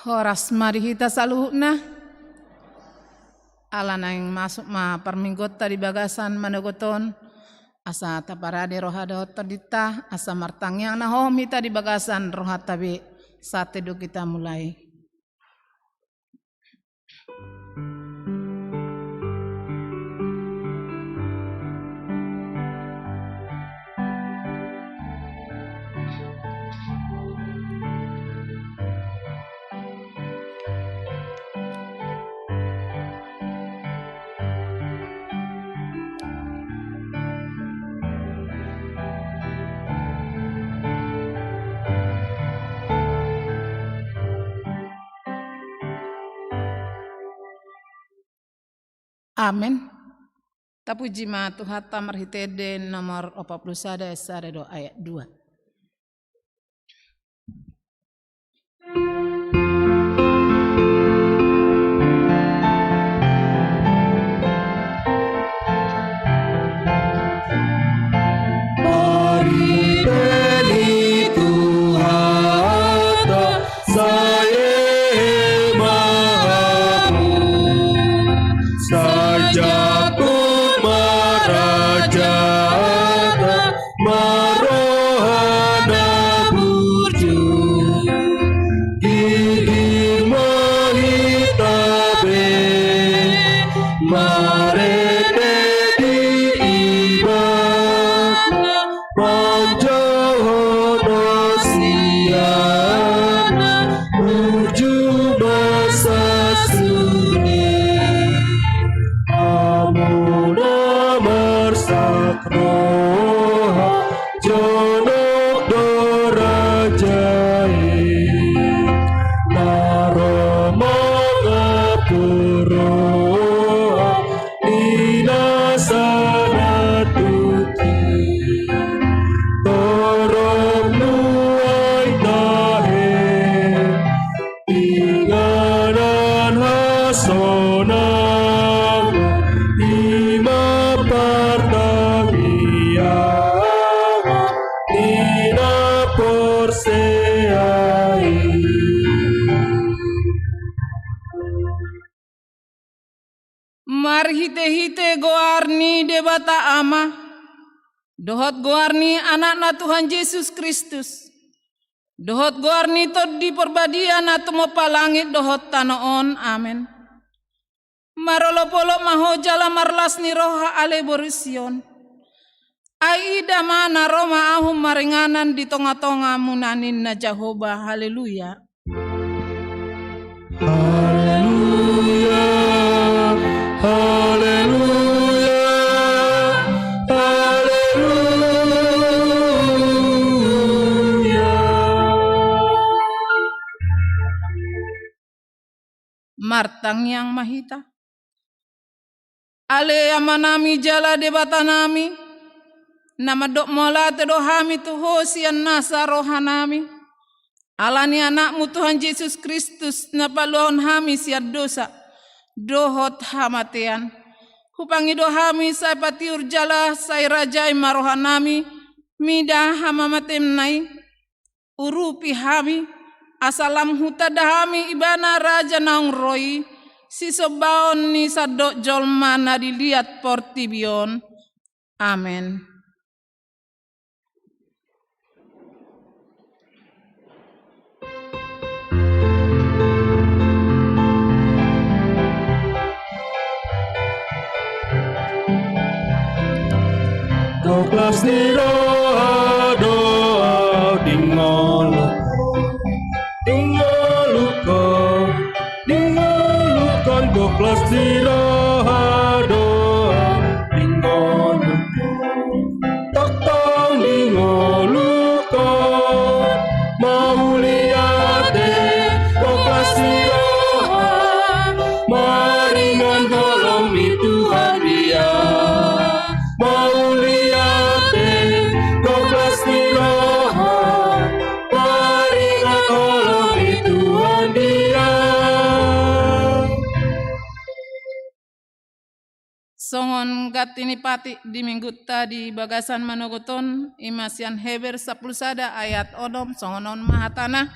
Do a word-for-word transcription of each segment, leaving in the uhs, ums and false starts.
Horas ma di hita saluhutna. Ala naeng masuk ma parmingguonta di bagasan manogot on, asa taparade roha dohot tondinta, asa martangiang na hohom hita di bagasan rohanta be. Sahat do hita mulai. Amen. Tapuji ma Tuhanta marhite ende nomor opat pulu sada ayat sada dohot ayat dua. Marhite ni Tuhanta, sai Ia ma hamu, sai jakut ma rajana, marroha na burju. Gigir ma hita be, marende di Ibana, manjouhon na sian na burju basa suni. Hamu na marsak roha, jonok do raja i, na ro mangapul roha ni nasa na tutu. Torop nuaeng tahe, inganan hasonangan i ma partangiangan ni na porsea i. Marhitehite goar ni Debata Ama, dohot goar ni Anakna Tuhan Jesus Kristus, dohot goar ni Tondi Parbadia na tumompa langit dohot tano on. Amen. Marolopolop ma ho jala marlas ni roha ale boru Sion. Ai ida ma na ro ma ahu maringanan di tongatongamuna ninna Jahowa. Haleluya. Haleluya, haleluya, haleluya. Martangiang ma hita. Ale Amanami jala Debatanami, na mandok mauliate do hami tu Ho sian nasa rohanami, ala ni Anakmu Tuhan Jesus Kristus, na paluahon hami sian dosa dohot hamatean. Hupangido hami sai patiur jala sai rajai ma rohanami mida hamamatemna i. Urupi hami, asa lam hutanda hami Ibana Raja naung ro i, sisombaon ni sandok jolma na di liat portibi on. Amen. Goklas ni roha do au di ngolungkon, di ngolungkon, di ngolungkon, goklas ni roha do au di ngolungkon. Tongtong di ngolungkon mauliate, goklas ni roha maringan holong ni Tuhan dia. Mauliate, goklas ni roha maringan holong ni Tuhan dia. Songon ganti ni patik di minggunta di bagasan manogot on, i ma sian Heber sampulu sada ayat onom, songon on ma hatana.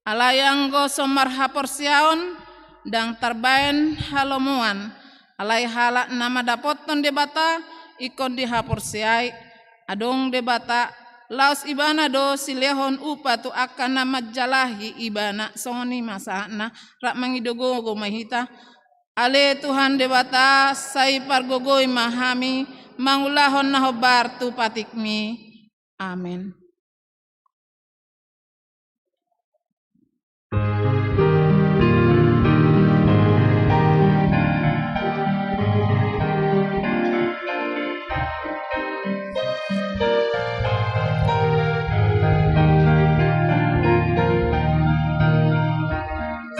Alai anggo so marhaporseaon, ndang tarbaen halomoan, alai halak na mandapothon Debata ingkon dihaporseai, adong Debata, laos Ibana do silehon upa tu angka na manjalahi Ibana. Songon i ma sahatna. Rap mangido gogo ma hita. Ale Tuhan Debata, sai pargogoi ma hami mangulahon na hombar tu patikMi. Amen.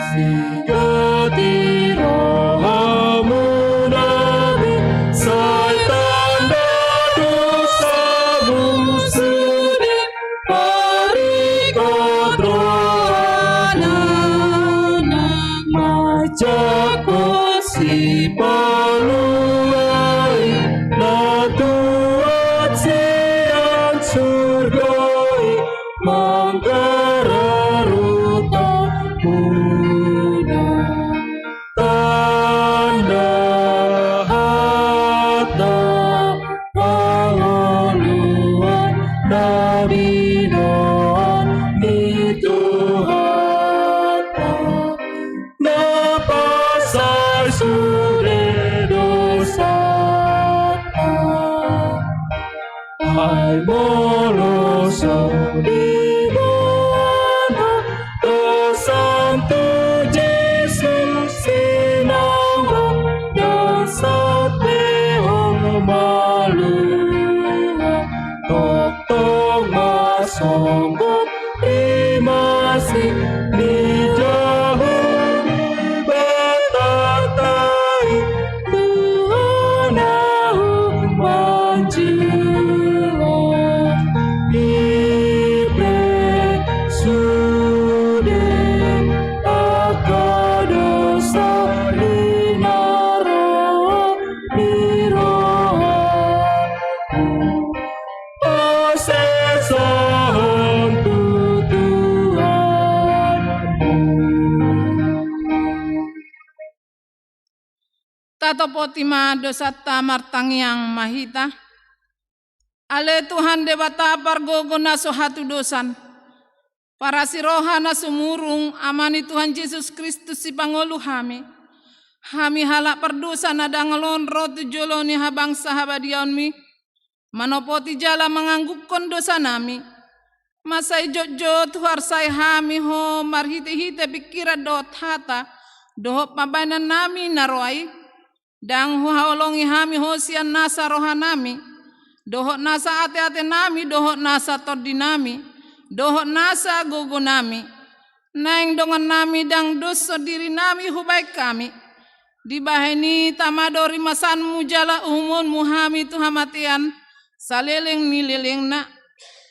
Sigati rohamuna be, sai tanda dosamu sude, parikot rohana, manjangkon Sipalu-palu i, na tuat sian surgo i, manggarar utamuna. Tanda hata hangoluan na binoan ni Tuhanta, na pasal sude dosanta. Ai molo so diboan dosam tu Jesus, sinamot dosa pe on malua. Tongtong ma songgop rimasik ni jahowa Debata i, tu hona humanjua. I pe sude angka dosa i na ro di rohangku, pasesahon tu Tuhanku. Tatopoti ma dosanta, martangiang ma hita. Ale Tuhan Debata pargogo na so hatudosan, parasi roha na sumurung, Ama ni Tuhan Jesus Kristus sipangolu hami. Hami halak pardosa na dangol on ro tu jolo ni habangsa habadiaonmi, manopoti jala manganggungkon dosanami. Mansai jotjot huarsai hami Ho marhitehite pingkiran dohot hata, dohot pambahenannami na roa i. Ndang huhaholongi hami Ho sian nasa rohanami, dohot nasa ateatenami, dohot nasa tondinami, dohot nasa gogonami. Naeng dongannami ndang dos sondirinami hubahen hami. Dibahen i tama do rimasanmu jala uhumonmu hami tu hamatean saleleng ni lelengna.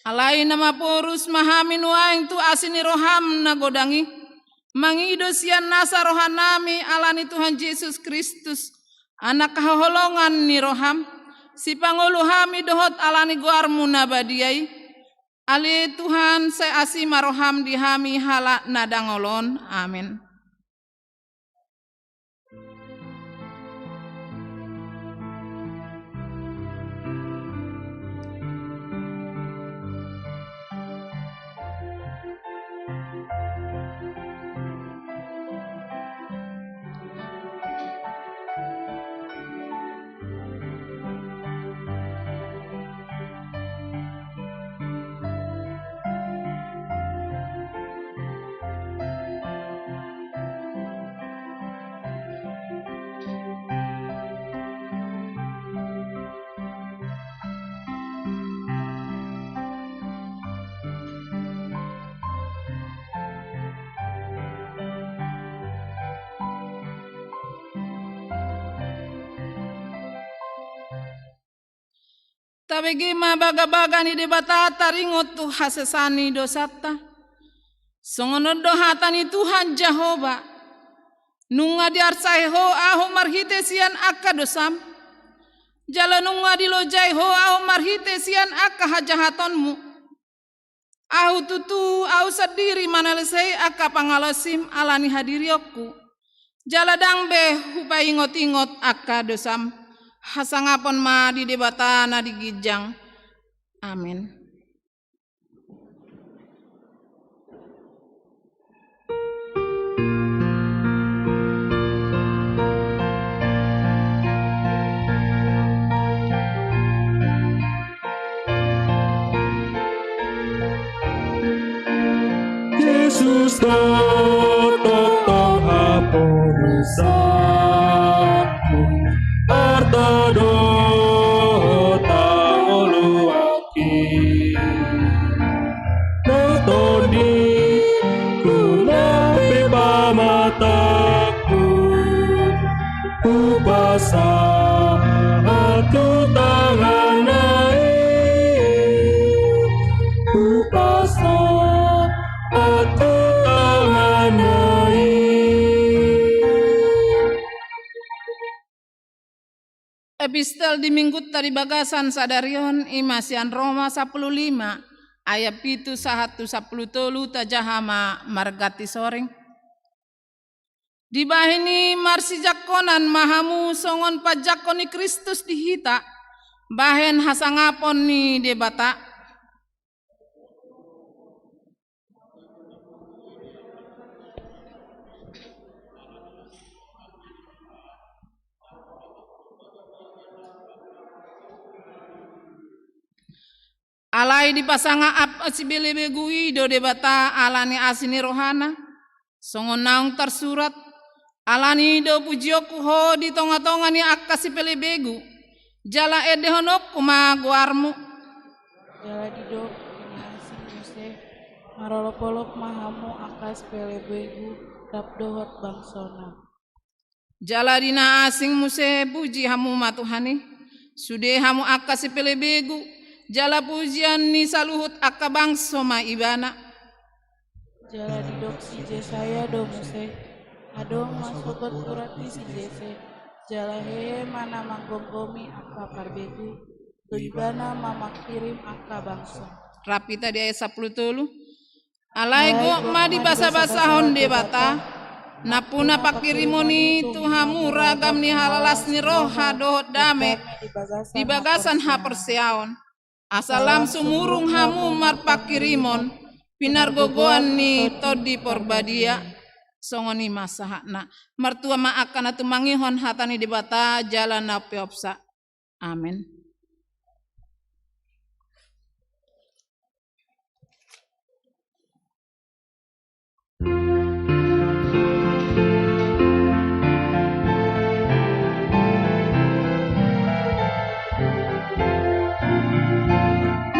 Alai na maporus ma hami nuaeng tu asi ni roham na godang i, mangido sian nasa rohanami ala ni Tuhan Jesus Kristus, Anak haholongan ni roham, sipangolu hami dohot ala ni goarmu na badia i. Ale Tuhan, sai asi ma roham di hami halak na dangol on. Amen. Tabege ma bagabaga ni Debata taringot tu hasesaan ni dosanta. Songon on do hata ni Tuhan Jahowa: Nunga diarsai Ho ahu marhite sian angka dosam, jala nunga dilojai Ho ahu marhite sian angka hajahatonmu. Ahu tutu, ahu sandiri manalsei angka pangalaosim ala ni hadirionku. Jala ndang be hupaingot-ingot angka dosam. Hasangapon ma di Debata na di ginjang. Amen. Jesus do tongtong haporusanku, arta dohot hangoluan. Na tondingku, na pe pamatangku, hupasahat tu tanganna i, hupasahat tu tanganna i. Epistel di minggunta di bagasan sadari on i ma sian Roma sampulu lima ayat pitu sahat tu sampulu tolu. Tajaha ma marganti soring. Dibahen i marsijangkonan ma hamu songon panjangkon ni Kristus di hita, bahen hasangapon ni Debata. Alai dipasangap sibelebegu i do Debata ala ni asi ni rohana, songon naung tarsurat: Ala ni i do pujionku ho di tonga-tonga ni angka sibelebegu, jala endehononku ma goarmu. Jala didok di na asing muse: Marolop-olop ma hamu angka sibelebegu rap dohot bangsona. Jala di na asing muse: Puji hamu ma Tuhan i. Sude hamu angka sibelebegu, jala pujian ni saluhut angka bangso ma Ibana. Jala didok si Jesaya do muse: Adong ma sogot urat ni si Jese, jala hehe ma na manggomgomi angka parbegu, do Ibana ma mangkirim angka bangso. Rap hita di ayat sampulu tolu. Alai gok ma dibasabasahon Debata nampuna pangkirimon i tu hamu ragam ni halalas ni roha dohot dame di bagasan haporseaon. Asa lam sumurung hamu marpangkirimon pinargogoan ni Tondi Porbadia. Songon i ma sahatna. Martua ma angka na tumangihon hata ni Debata jala na peopsa. Amen.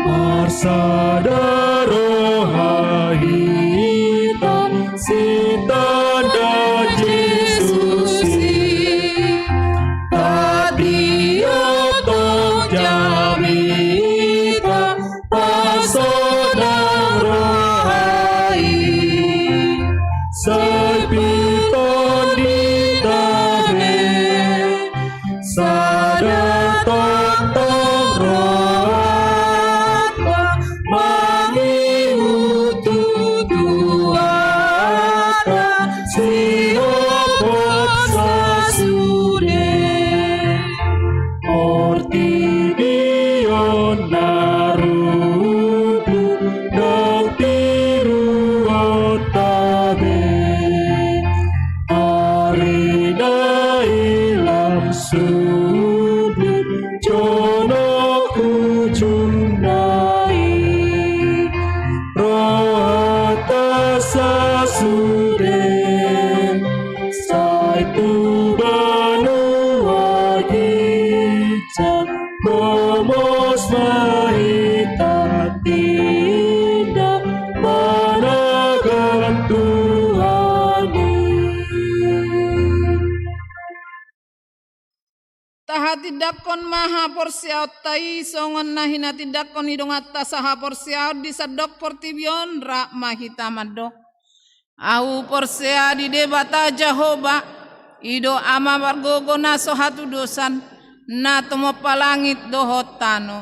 Marsada roha hita sitanda Jesus i, tatiop tong jamita pasonang roha i. Sai pintor di tabe sada tongtong rohanta mangihut tu Tuhanta sihophop sasude. Portibi on na rudu ndang tiruonta be. Ari na i lam sude jonok ujungna i. Rohanta sasude sai tu banua ginjang, gomos ma hita tindak managan Tuhan i. Tahatindangkon ma haporseaonta i songon na hinatindangkon ni donganta sahaporseaon di sandok portibi on. Rap ma hita mandok. Ahu porsea di Debata Jahowa, i do Ama margogo na so hatudosan, na tumompa langit dohot tano.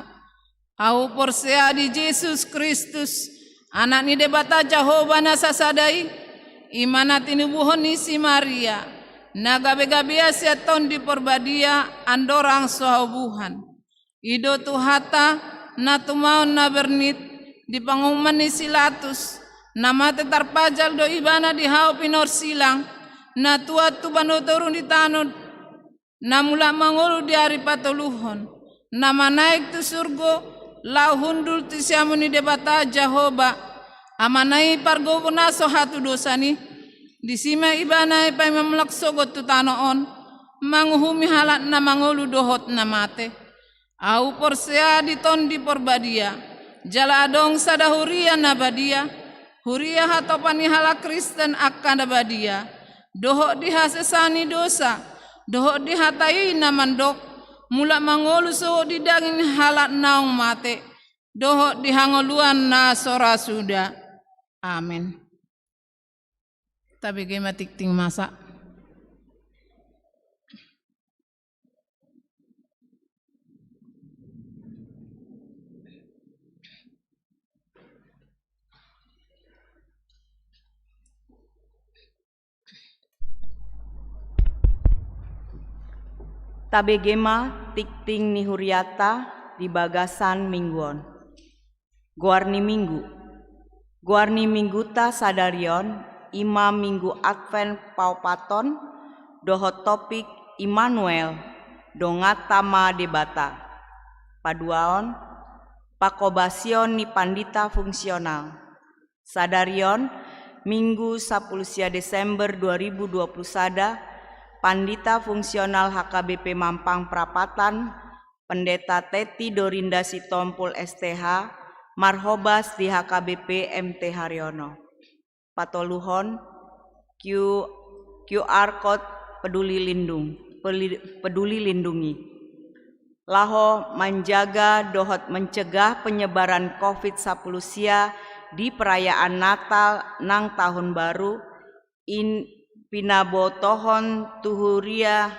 Ahu porsea di Jesus Kristus, Anak ni Debata Jahowa na sasada i, i ma na tinubuhon ni si Maria, na gabe-gabean sian Tondi Porbadia andorang so haubuhan. I do Tuhanta, na tumaon na bernit, di panguhuman ni si Latus, na mate tarpajal do ibana di hau pinorsilang, na tuat tu banua toru ni tano, na mulak mangolu di ari patoluhon, na manaek tu surgo, laho hundul tu siamun ni Debata Jahowa, Amana i pargogo na so hatudosan i, disi ma ibana i paima mulak sogot tu tano on, manguhumi halak na mangolu dohot na mate. Ahu porsea di Tondi Porbadia, jala adong sada huria na badia, huria hatopan ni halak Kristen angka na badia, dohot di hasesaan ni dosa, dohot di hata i na mandok, mulak mangolu sogot di daging ni halak naung mate, dohot di hangoluan na so ra suda. Amen. Tabege ma tingting masa. Tabege ma tingting ni huriata di bagasan minggu on. Goar ni minggu. Goar ni mingguta sadari on, i ma minggu Advent paopathon, dohot topik Immanuel, donganta ma Debata. Paduahon, panghobasion ni pandita fungsional. Sadari on, Minggu sapuluh sia Desember dua ribu dua puluh sada, pandita fungsional H K B P Mampang Prapatan, Pendeta Teti Dorinda Sitompul S T H, marhobas di H K B P M T Haryono. Patoluhon, Q-, Q R code Peduli Lindung, Peli-, Peduli Lindungi. Laho manjaga dohot mencegah penyebaran covid sapuluh sia di perayaan Natal nang Tahun Baru, in pinabotohon tu huria,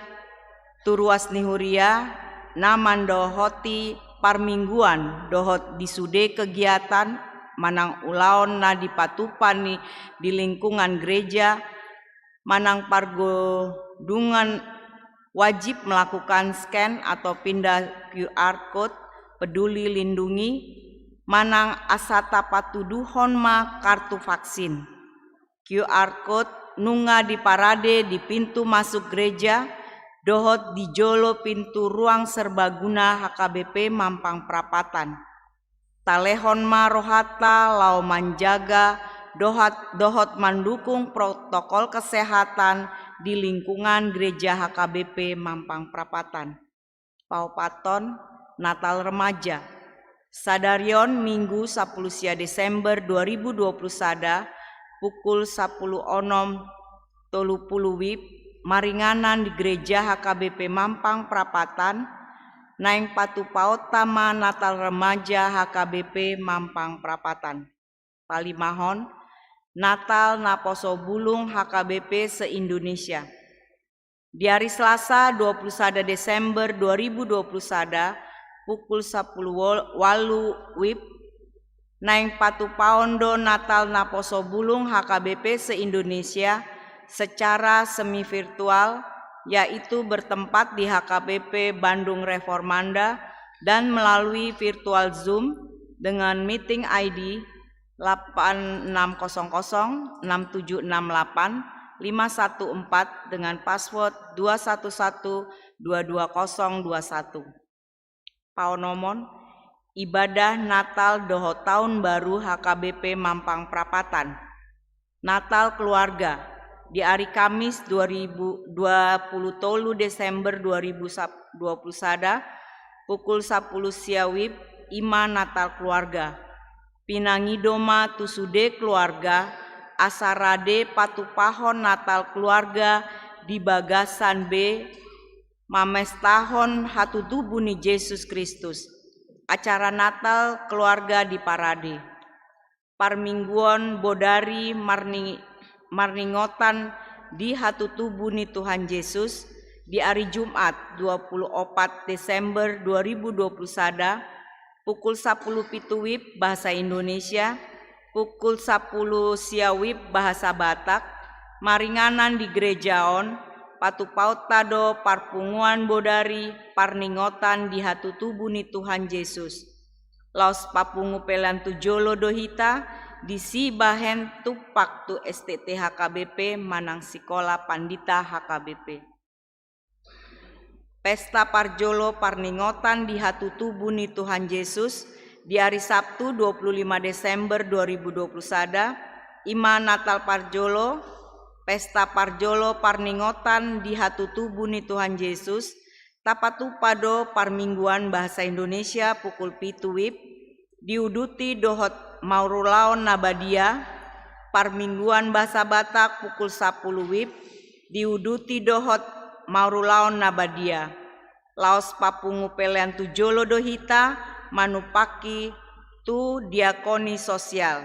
tu ruas ni huria, na mandohoti parmingguan dohot di sude kegiatan manang ulaon na dipatupa ni di lingkungan gereja, manang pargodungan wajib melakukan scan atau pinda Q R code Peduli Lindungi, manang asa tapatuduhon ma kartu vaksin. Q R code nunga diparade di pintu masuk gereja, dohot di jolo pintu ruang serbaguna H K B P Mampang Prapatan. Talehon ma rohanta laho manjaga dohat-, dohot mandukung protokol kesehatan di lingkungan gereja H K B P Mampang Prapatan. Paopathon, Natal Remaja. Sadari on Minggu sapuluh sia Desember dua ribu dua puluh sada, pukul sapuluh onom tolu puluh wib, maringanan di Gereja H K B P Mampang Prapatan, naeng patupaonta ma Natal Remaja H K B P Mampang Prapatan. Palimahon, Natal Naposo Bulung H K B P se-Indonesia. Di ari Selasa, dua puluh sada Desember dua ribu dua puluh sada, pukul sapuluh wol-, walu wib, naeng patupaon do Natal Naposo Bulung H K B P se-Indonesia secara semi virtual, yaitu bertempat di H K B P Bandung Reformanda dan melalui virtual Zoom dengan meeting I D delapan enam kosong kosong enam tujuh enam delapan lima satu empat dengan password dua satu satu dua dua kosong dua satu. Paonomon, ibadah Natal dohot Tahun Baru H K B P Mampang Prapatan. Natal Keluarga, di ari Kamis dua ribu, dua puluh tolu Desember dua ribu dua puluh sada, pukul sapuluh sia wib, i ma Natal Keluarga. Pinangido ma tu sude keluarga, asa rade patupahon Natal Keluarga di bagasan be mamestahon hatutubu ni Jesus Kristus. Acara Natal Keluarga diparade. Parmingguon bodari marni-, marningotan di hatutubu ni Tuhan Jesus di ari Jumat dua puluh opat Desember dua ribu dua puluh sada, pukul sapuluh pitu wib bahasa Indonesia, pukul sapulu sia wib bahasa Batak, maringanan di gereja on, patupaonta do parpunguan bodari parningotan di hatutubu ni Tuhan Jesus. Laos papungu pelean tu jolo do hita, disi bahen tumpak tu S T T H K B P manang Sikola Pandita H K B P. Pesta parjolo parningotan di hatutubu ni Tuhan Jesus di ari Sabtu dua puluh lima Desember dua ribu dua puluh sada, ima Natal parjolo, pesta parjolo parningotan di hatutubu ni Tuhan Jesus, tapatupa do parmingguan bahasa Indonesia pukul pitu wib, diuduti dohot marulaon na badia, parmingguan bahasa Batak pukul sapulu wib, diuduti dohot marulaon na badia. Laos papungu pelean tu jolo do hita, manumpahi tu diakoni sosial.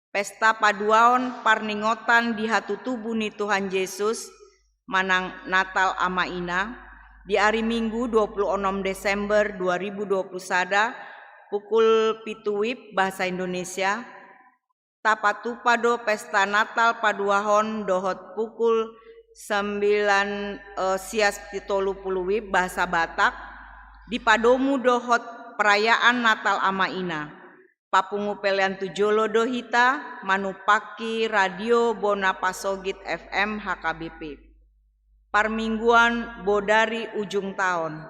Pesta paduaon parningotan di hatutubu ni Tuhan Jesus, manang Natal Ama Ina, di ari Minggu dua puluh onom Desember dua ribu dua puluh sada, pukul pitu wib bahasa Indonesia, tapatupa do pesta Natal paduahon dohot pukul sembilan, eh, sia tolu puluh wib bahasa Batak, dipadomu dohot perayaan Natal Ama Ina. Papungu pelean tu jolo do hita, manumpahi Radio Bona Pasogit F M H K B P. Parmingguan bodari ujung taon.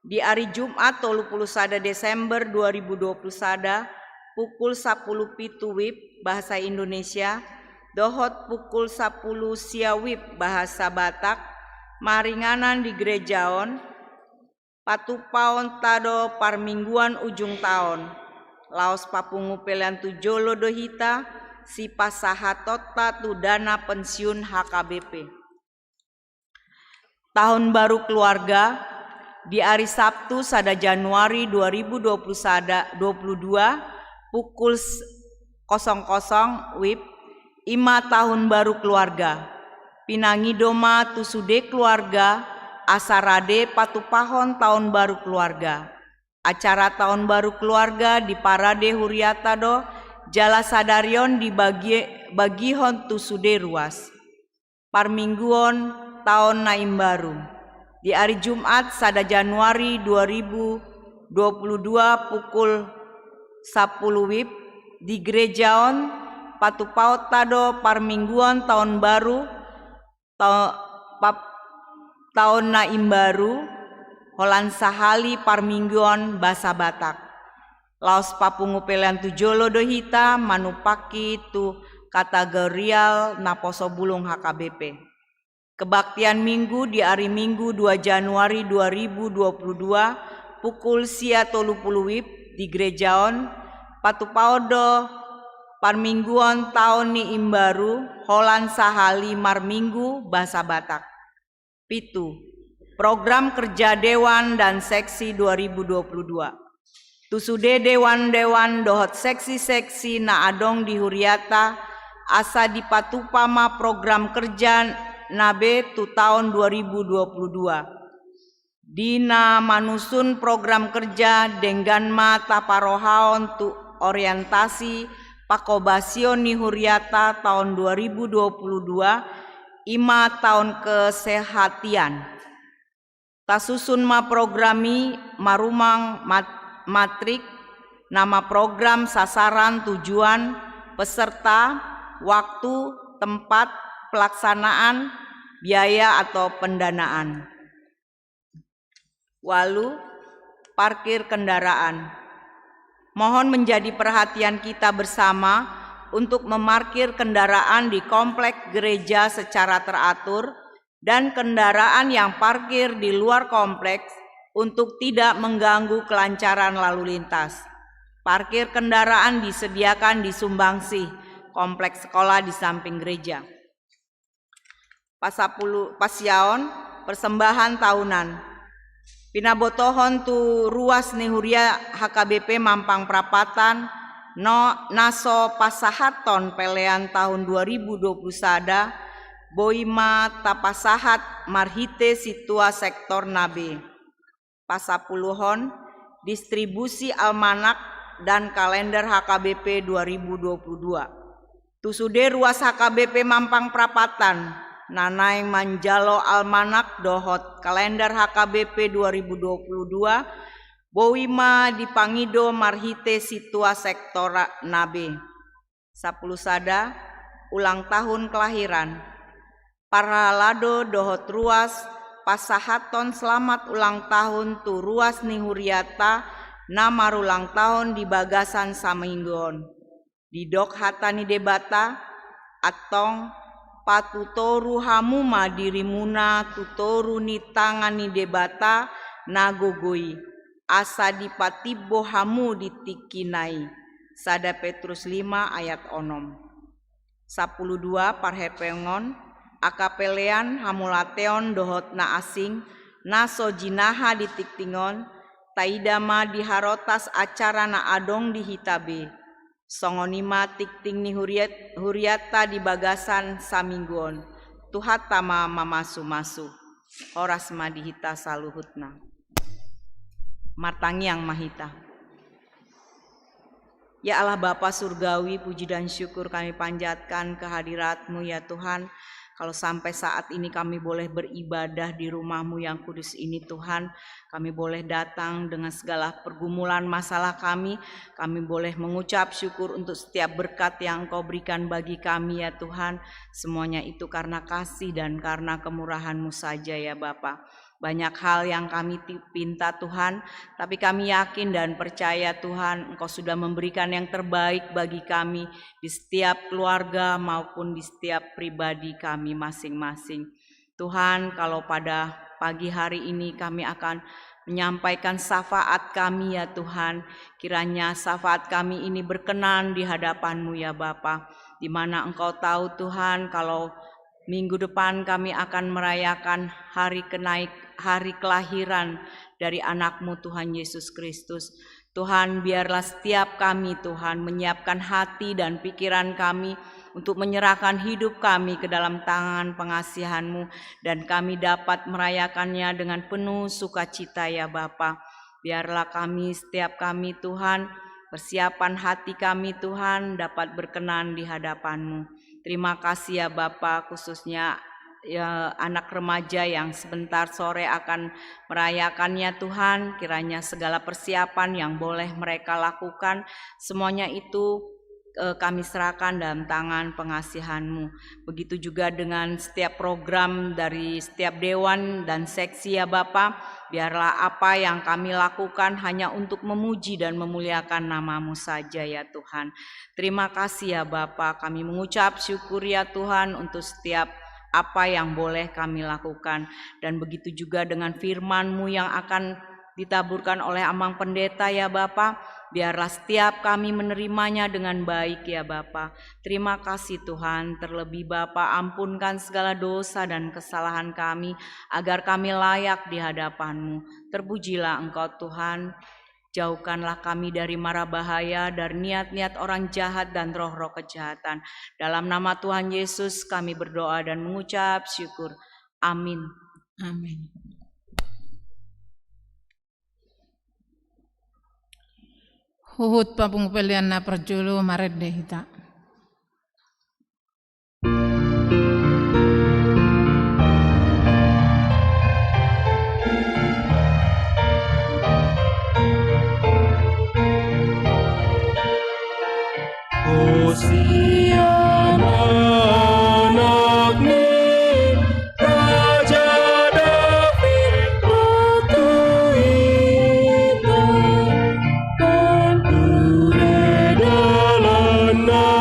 Di ari Jumat tolu puluh sada Desember dua ribu dua puluh sada, pukul sapulu pitu wib bahasa Indonesia, dohot pukul sapulu sia wib bahasa Batak, maringanan di gereja on, patupaonta do parmingguan ujung taon, laos papungu pelean tu jolo do hita, sipasahatonta tu dana pensiun H K B P. Tahun baru keluarga, di ari Sabtu sada Januari dua ribu dua puluh sada, dua puluh dua, pukul s-, kosong kosong wib, ima tahun baru keluarga. Pinangido ma tu sude keluarga, asa rade patupahon tahun baru keluarga. Acara tahun baru keluarga diparade huriata do, jala sadari on dibagi-, bagihon tu sude ruas. Parmingguon taon na imbaru. Di ari Jumat sada Januari dua ribu dua puluh dua pukul sapulu wib, di gereja on patupaonta do parmingguon taon baru, ta-, pap-, taon na imbaru, holan sahali parmingguon basa Batak. Laos papungu pelean tu jolo do hita, manumpahi tu kategorial naposo bulung H K B P. Kebaktian Minggu di ari Minggu dua Januari dua ribu dua puluh dua, pukul sia tolu puluh wib di gereja on, patupaon do parmingguon taon ni imbaru, holan sahali marminggu basa Batak. Pitu, program kerja Dewan dan Seksi dua ribu dua puluh dua. Tu sude dewan-dewan dohot seksi-seksi na adong di huriata, asa dipatupa ma program kerja na be tu taon dua ribu dua puluh dua. Di na manusun program kerja denggan ma taparohaon tu orientasi pangkobasion ni huriata taon dua ribu dua puluh dua, ima taon kesehatian. Tasusun ma program i marumang mat-, matrik, nama program, sasaran, tujuan, peserta, waktu, tempat, pelaksanaan, biaya atau pendanaan. Walu, parkir kendaraan. Mohon menjadi perhatian kita bersama untuk memarkir kendaraan di komplek gereja secara teratur dan kendaraan yang parkir di luar kompleks untuk tidak mengganggu kelancaran lalu lintas. Parkir kendaraan disediakan di sumbangsih kompleks sekolah di samping gereja. Pasapulu, pasiaon, persembahan tahunan. Pinabotohon tu ruas ni huria H K B P Mampang Prapatan, no, na so pasahathon pelean tahun dua ribu dua puluh sada, boi ma tapasahat marhite sintua sektor na be. Pasapuluhon, distribusi almanak dan kalender H K B P dua ribu dua puluh dua. Tu sude ruas H K B P Mampang Prapatan na naeng manjalo almanak dohot kalender H K B P dua ribu dua puluh dua, boi ma dipangido marhite sintua sektor na be. Sampulu sada, ulang tahun kelahiran. Parhalado dohot ruas pasahathon selamat ulang tahun tu ruas ni hurianta na marulang tahun di bagasan saminggu on. Didok hata ni Debata, antong patutoru hamu ma dirimuna tu toru ni tangan ni Debata na gogo i, asa dipatimbo hamu di tingkina i. Sada Petrus lima ayat onom. Sampulu dua, parhepengon, angka pelean, hamauliateon dohot na asing na so jinaha di tingting on, taida ma di harotas acara na adong di hita be. Songon i ma tingting ni huriat-, hurianta di bagasan saminggu on. Tuhanta ma mamasumasu. Horas ma di hita saluhutna. Martangiang ma hita. Ya Allah Bapa Surgawi, puji dan syukur kami panjatkan ke hadirat-Mu, ya Tuhan. Kalau sampai saat ini kami boleh beribadah di rumah-Mu yang kudus ini, Tuhan, kami boleh datang dengan segala pergumulan masalah kami, kami boleh mengucap syukur untuk setiap berkat yang Engkau berikan bagi kami, ya Tuhan. Semuanya itu karena kasih dan karena kemurahan-Mu saja, ya Bapa. Banyak hal yang kami ti-, pinta, Tuhan, tapi kami yakin dan percaya, Tuhan, Engkau sudah memberikan yang terbaik bagi kami di setiap keluarga maupun di setiap pribadi kami masing-masing. Tuhan, kalau pada pagi hari ini kami akan menyampaikan syafaat kami, ya Tuhan, kiranya syafaat kami ini berkenan di hadapan-Mu, ya Bapa, di mana Engkau tahu, Tuhan, kalau minggu depan kami akan merayakan hari kenaik-, hari kelahiran dari Anak-Mu, Tuhan Yesus Kristus. Tuhan, biarlah setiap kami, Tuhan, menyiapkan hati dan pikiran kami untuk menyerahkan hidup kami ke dalam tangan pengasihan-Mu, dan kami dapat merayakannya dengan penuh sukacita, ya Bapa. Biarlah kami, setiap kami, Tuhan, persiapan hati kami, Tuhan, dapat berkenan di hadapan-Mu. Terima kasih, ya Bapa, khususnya, ya, anak remaja yang sebentar sore akan merayakannya, Tuhan. Kiranya segala persiapan yang boleh mereka lakukan, semuanya itu, eh, kami serahkan dalam tangan pengasihan-Mu. Begitu juga dengan setiap program dari setiap dewan dan seksi, ya Bapa. Biarlah apa yang kami lakukan hanya untuk memuji dan memuliakan nama-Mu saja, ya Tuhan. Terima kasih, ya Bapa. Kami mengucap syukur, ya Tuhan, untuk setiap apa yang boleh kami lakukan. Dan begitu juga dengan firman-Mu yang akan ditaburkan oleh Amang Pendeta, ya Bapa. Biarlah setiap kami menerimanya dengan baik, ya Bapa. Terima kasih, Tuhan. Terlebih, Bapa, ampunkan segala dosa dan kesalahan kami, agar kami layak di hadapan-Mu. Terpujilah Engkau, Tuhan. Jauhkanlah kami dari mara bahaya, dari niat-niat orang jahat dan roh-roh kejahatan. Dalam nama Tuhan Yesus kami berdoa dan mengucap syukur. Amin. Amin. Huhut papungu pelean na parjolo, marende hita. Hosiana, anak ni Raja Daud, ratu hita, dan ture dalanna.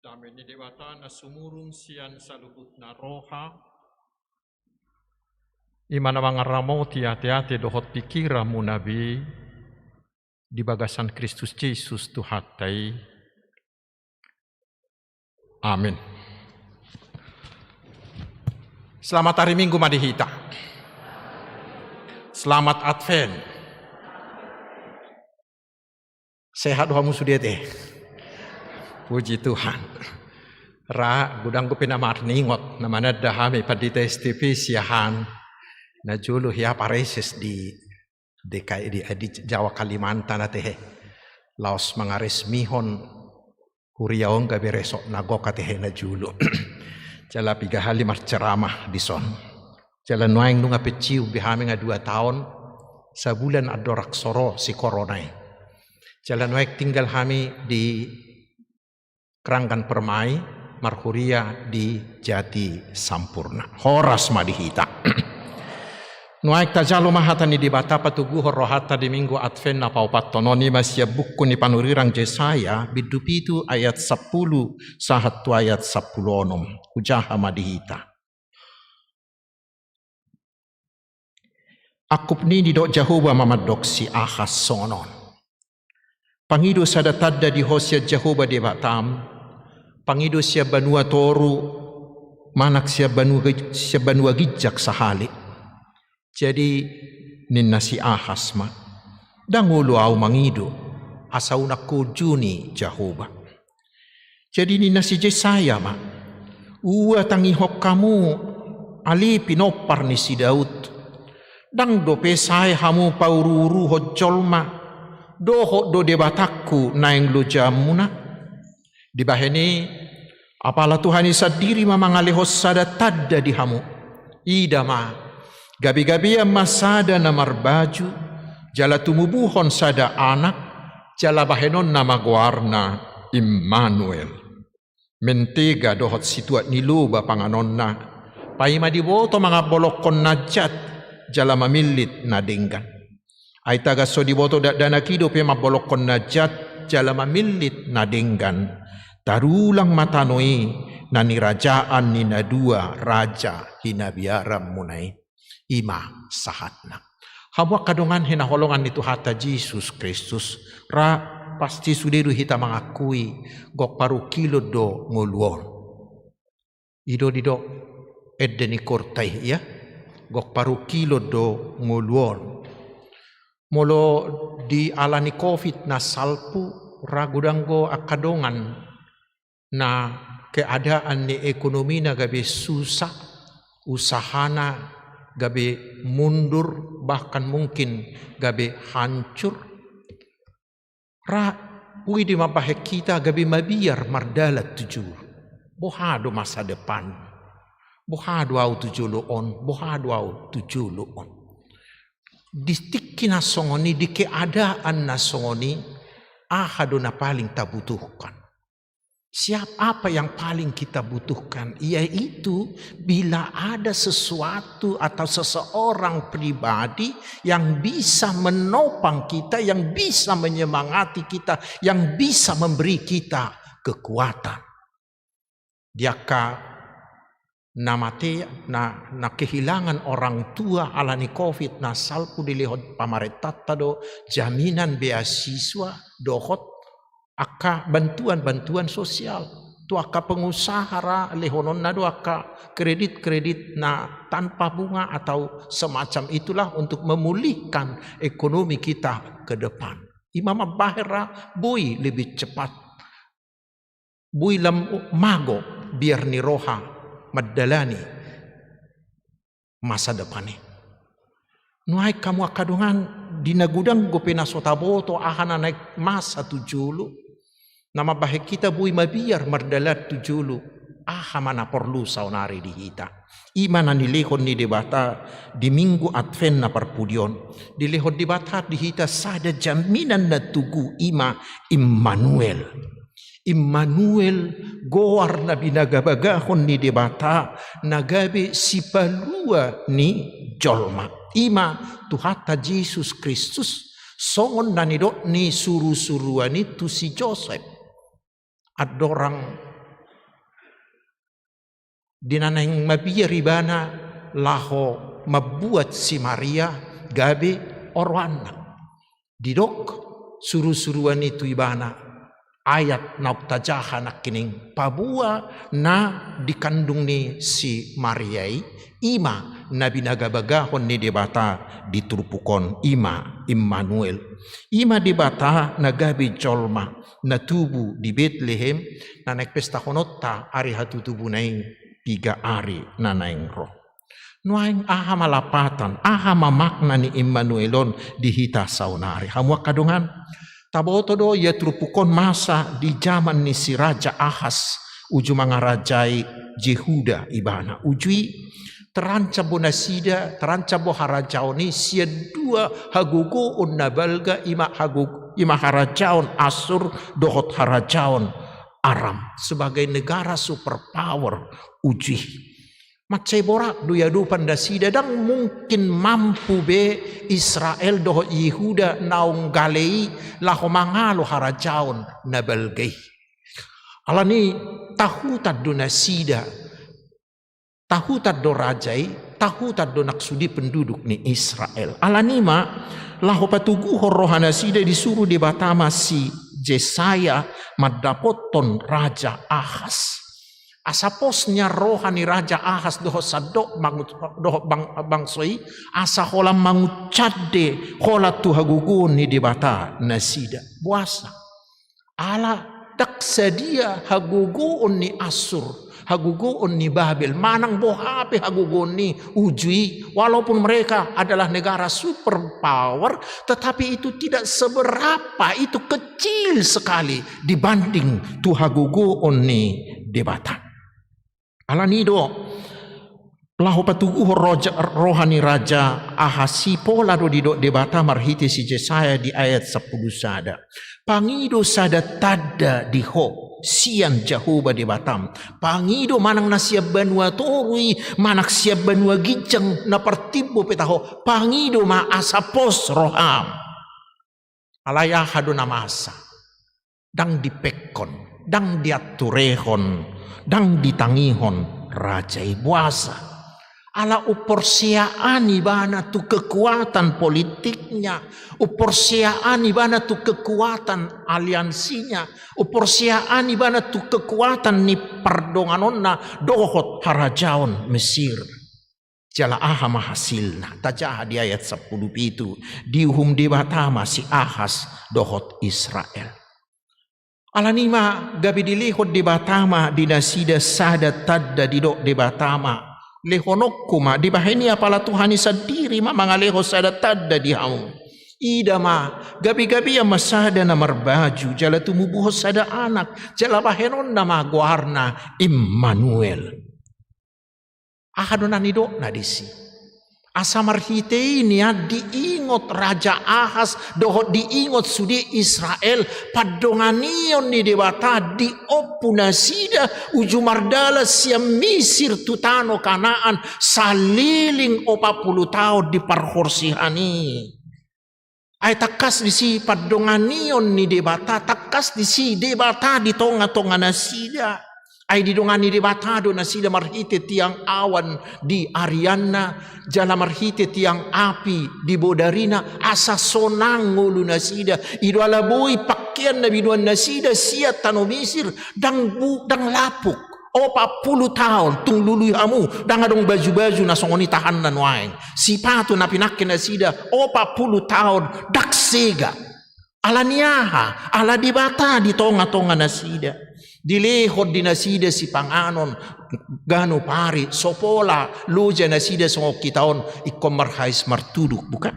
Dame ni Debata na sumurung sian saluhutna roha, i ma na mangaramoti ateate dohot pingkiranmuna be di bagasan Kristus Jesus Tuhanta i. Amin. Selamat hari Minggu ma di hita. Selamat Advent. Sehat do hamu sude ate? Puji Tuhan. Ra, godang dope na marningot, na mananda hami Pandita S T P sian najolo hea pareses di D K I, di, di Jawa Kalimantan ate he. Laos mangaresmihon huria on gabe resort na gok ate he najolo. Jala piga hali marceramah dison. Jala nuaeng nunga pensiun be hami, nga dua taon sabulan andorang so ro si corona i. Jala nuaeng tinggal hami di Keranggan Permai, marhuria di Jati Sampurna. Horas ma di hita. Nuaeng tajalo ma hata ni Debata patoguhon rohanta di Minggu Advent na paopathon on, i ma sian buku ni panurirang Jesaya, bindu pitu ayat sampulu sahat tu ayat sampulu onom. Hujaha ma di hita. Angkup ni i didok Jahowa ma mandok si Ahas songon on: Pangido sada tanda di ho sian Jahowa Debatam, pangido sian banua toru manang sian banua, sian banua ginjang sahali. Jadi ninna si Ahas ma: Ndang olo ahu mangido, asa unang huunjuni Jahowa. Jadi ninna si Jesaya ma: Ua tangihon hamu ale pinompar ni si Daud. Ndang dope sae hamu pauruuruhon jolma, dohot do Debatangku naeng lojaonmuna? Dibahen i, apala Tuhan i sandiri ma mangalehon sada tanda di hamu. Ida ma, gabegabean ma sada na marbaju, jala tumubuhon sada anak, jala bahenonna ma goarna Immanuel. Mentega dohot situat ni loba panganonna, paima diboto mangambolongkon na jat, jala mamillit na denggan. Ai tagan so diboto dakdanak i dope mambolongkon na jat jala mamillit na denggan, tarulang ma tano i na nirajaan ni na dua raja hinabiaranmuna i. I ma sahatna. Hamu angka dongan hinaholongan ni Tuhanta Jesus Kristus, ra pasti sude do hita mangakui gok parungkilon do ngolu on. I do didok ende ni korta i, ia? Gok parungkilon do ngolu on. Molo di ala ni covid na salpu, ra godang do angka dongan na keadaan ni ekonomina gabe susah, usahana gabe mundur, bahkan mungkin gabe hancur. Ra, boi do mambahen hita gabe mabiar mardalan tu jolo. Boha do masa depan? Boha do ahu tu jolo on? Boha do ahu tu jolo on? Di tingki na songon i, di keadaan na songon i, aha do na paling tabutuhkan? Siap, apa yang paling kita butuhkan? Yaitu bila ada sesuatu atau seseorang pribadi yang bisa menopang kita, yang bisa menyemangati kita, yang bisa memberi kita kekuatan. Di angka na mate, na, na kehilangan orang tua ala ni covid na salpu, dilehon pamarentanta do jaminan beasiswa dohot angka bantuan-bantuan sosial. Tu angka pengusaha ra lehononna do angka kredit-kredit na tanpa bunga atau semacam itulah untuk memulihkan ekonomi kita ke depan. I ma mambahen ra boi lebih cepat. Boi lam mago, biar ni roha mandalani masa depan i. Nuaeng hamu angka dongan, di na godang dope na so taboto aha na naeng masa tu jolo, na mambahen hita boi mabiar mardalan tu jolo. Aha ma na porlu saonari di hita? I ma na nilehon ni Debata di Minggu Advent na parpudi on. Dilehon Debata di hita sada jaminan na tugu, i ma Immanuel. Immanuel, goar na binagabagahon ni Debata, na gabe sipalua ni jolma. I ma Tuhanta Jesus Kristus, songon na nidok ni surusuruan i tu si Josep. Andorang di na naeng mabiar ibana laho mambuat si Maria gabe oroanna, didok surusuruan i tu ibana, ayat naung tajaha nangkining, paboa na dikandung ni si Maria i, i ma na binagabagahon ni Debata di turpuk on, i ma Immanuel. I ma Debata na gabe jolma, na tubu di Betlehem, na naeng pestahononta ari hatutubuna i piga ari na naeng ro. Nuaeng aha ma lapatan, aha ma makna ni Immanuel on di hita saonari? Hamu angka dongan, taboto do ia turpuk on masa di jaman ni si Raja Ahas, uju mangarajai Jehuda ibana. Uju i terancam do nasida, terancam do harajaon i sian dua hagogoon na balga, i ma hagog-, i ma harajaon Assur dohot harajaon Aram sebagai negara superpower uju i. Mansai borat do i adopan nasida, ndang mungkin mampu be Israel dohot Jehuda naung gale i laho mangalo harajaon na balga i. Alani tahutan do nasida, tahutan do raja i, tahutan do nang sude penduduk ni Israel. Alani ma, laho patoguhon roha nasida, disuru Debata ma si Jesaya mandapothon Raja Ahas. Asa pos nian roha ni Raja Ahas dohot sandok mangut-, dohot bang-, bangso i, asa holan manguncande holan tu hagogoon ni Debata nasida. Boasa? Ala ndang sadia hagogoon ni Assur, hagogoon ni Babel, manang boha pe hagogoon ni uju i, walaupun mereka adalah negara superpower, tetapi itu tidak seberapa, itu kecil sekali dibanding tu hagogoon ni Debata. Alani do, laho patoguhon roja-, roha ni Raja Ahas i, pola do didok Debata marhite si Jesaya di ayat sampulu sada. Pangido sada tanda di ho sian Jahowa Debatam. Pangido manang na sian banua toru i, manang sian banua ginjang na partimbo pe taho. Pangido ma asa pos roham. Alai aha do na masa? Ndang dipekhon, ndang dianturehon, ndang ditangihon raja i. Boasa? Ala umporseaan ibana tu kekuatan politiknya, umporseaan ibana tu kekuatan aliansinya, umporseaan ibana tu kekuatan ni pardonganonna dohot harajaon Mesir. Jala aha ma hasilna? Tajaha di ayat sampulu pitu, diuhum Debata ma si Ahas dohot Israel. Alani ma gabe dilehon Debata ma di nasida sada tanda, didok Debata ma, lehononku ma, dibahen i apala Tuhan i sandiri ma mangalehon sada tanda di hamu. Ida ma, gabegabean ma sada na marbaju, jala tumubuhon sada anak, jala bahenonna ma goarna Immanuel. Aha do na nidokna disi? Asa marhite i nian diingot Raja Ahas dohot diingot sude Israel pandonganion ni Debata di ompu nasida uju mardalan sian Misir tu tano Kanaan saleleng opat pulu taon di parhorsihan i. Ai tangkas disi pandonganion ni Debata, tangkas disi Debata di tongatonga nasida. Ai didongani Debata do nasida marhite tiang awan di arianna, jala marhite tiang api di bodarina, asa sonang ngolu nasida. I do ala boi pakean na binoan nasida sian tano Misir, ndang bu-, ndang lapuk. Opat pulu taon, tung lului hamu, ndang adong bajubaju na songon i tahanna nuaeng. Sipatu na pinangke nasida opat pulu taon, ndang sega. Alani aha? Ala Debata di tongatonga nasida. Dilehon di nasida sipanganon ganup ari, so pola loja nasida songon hita on ingkon marhais martuduk, bukan?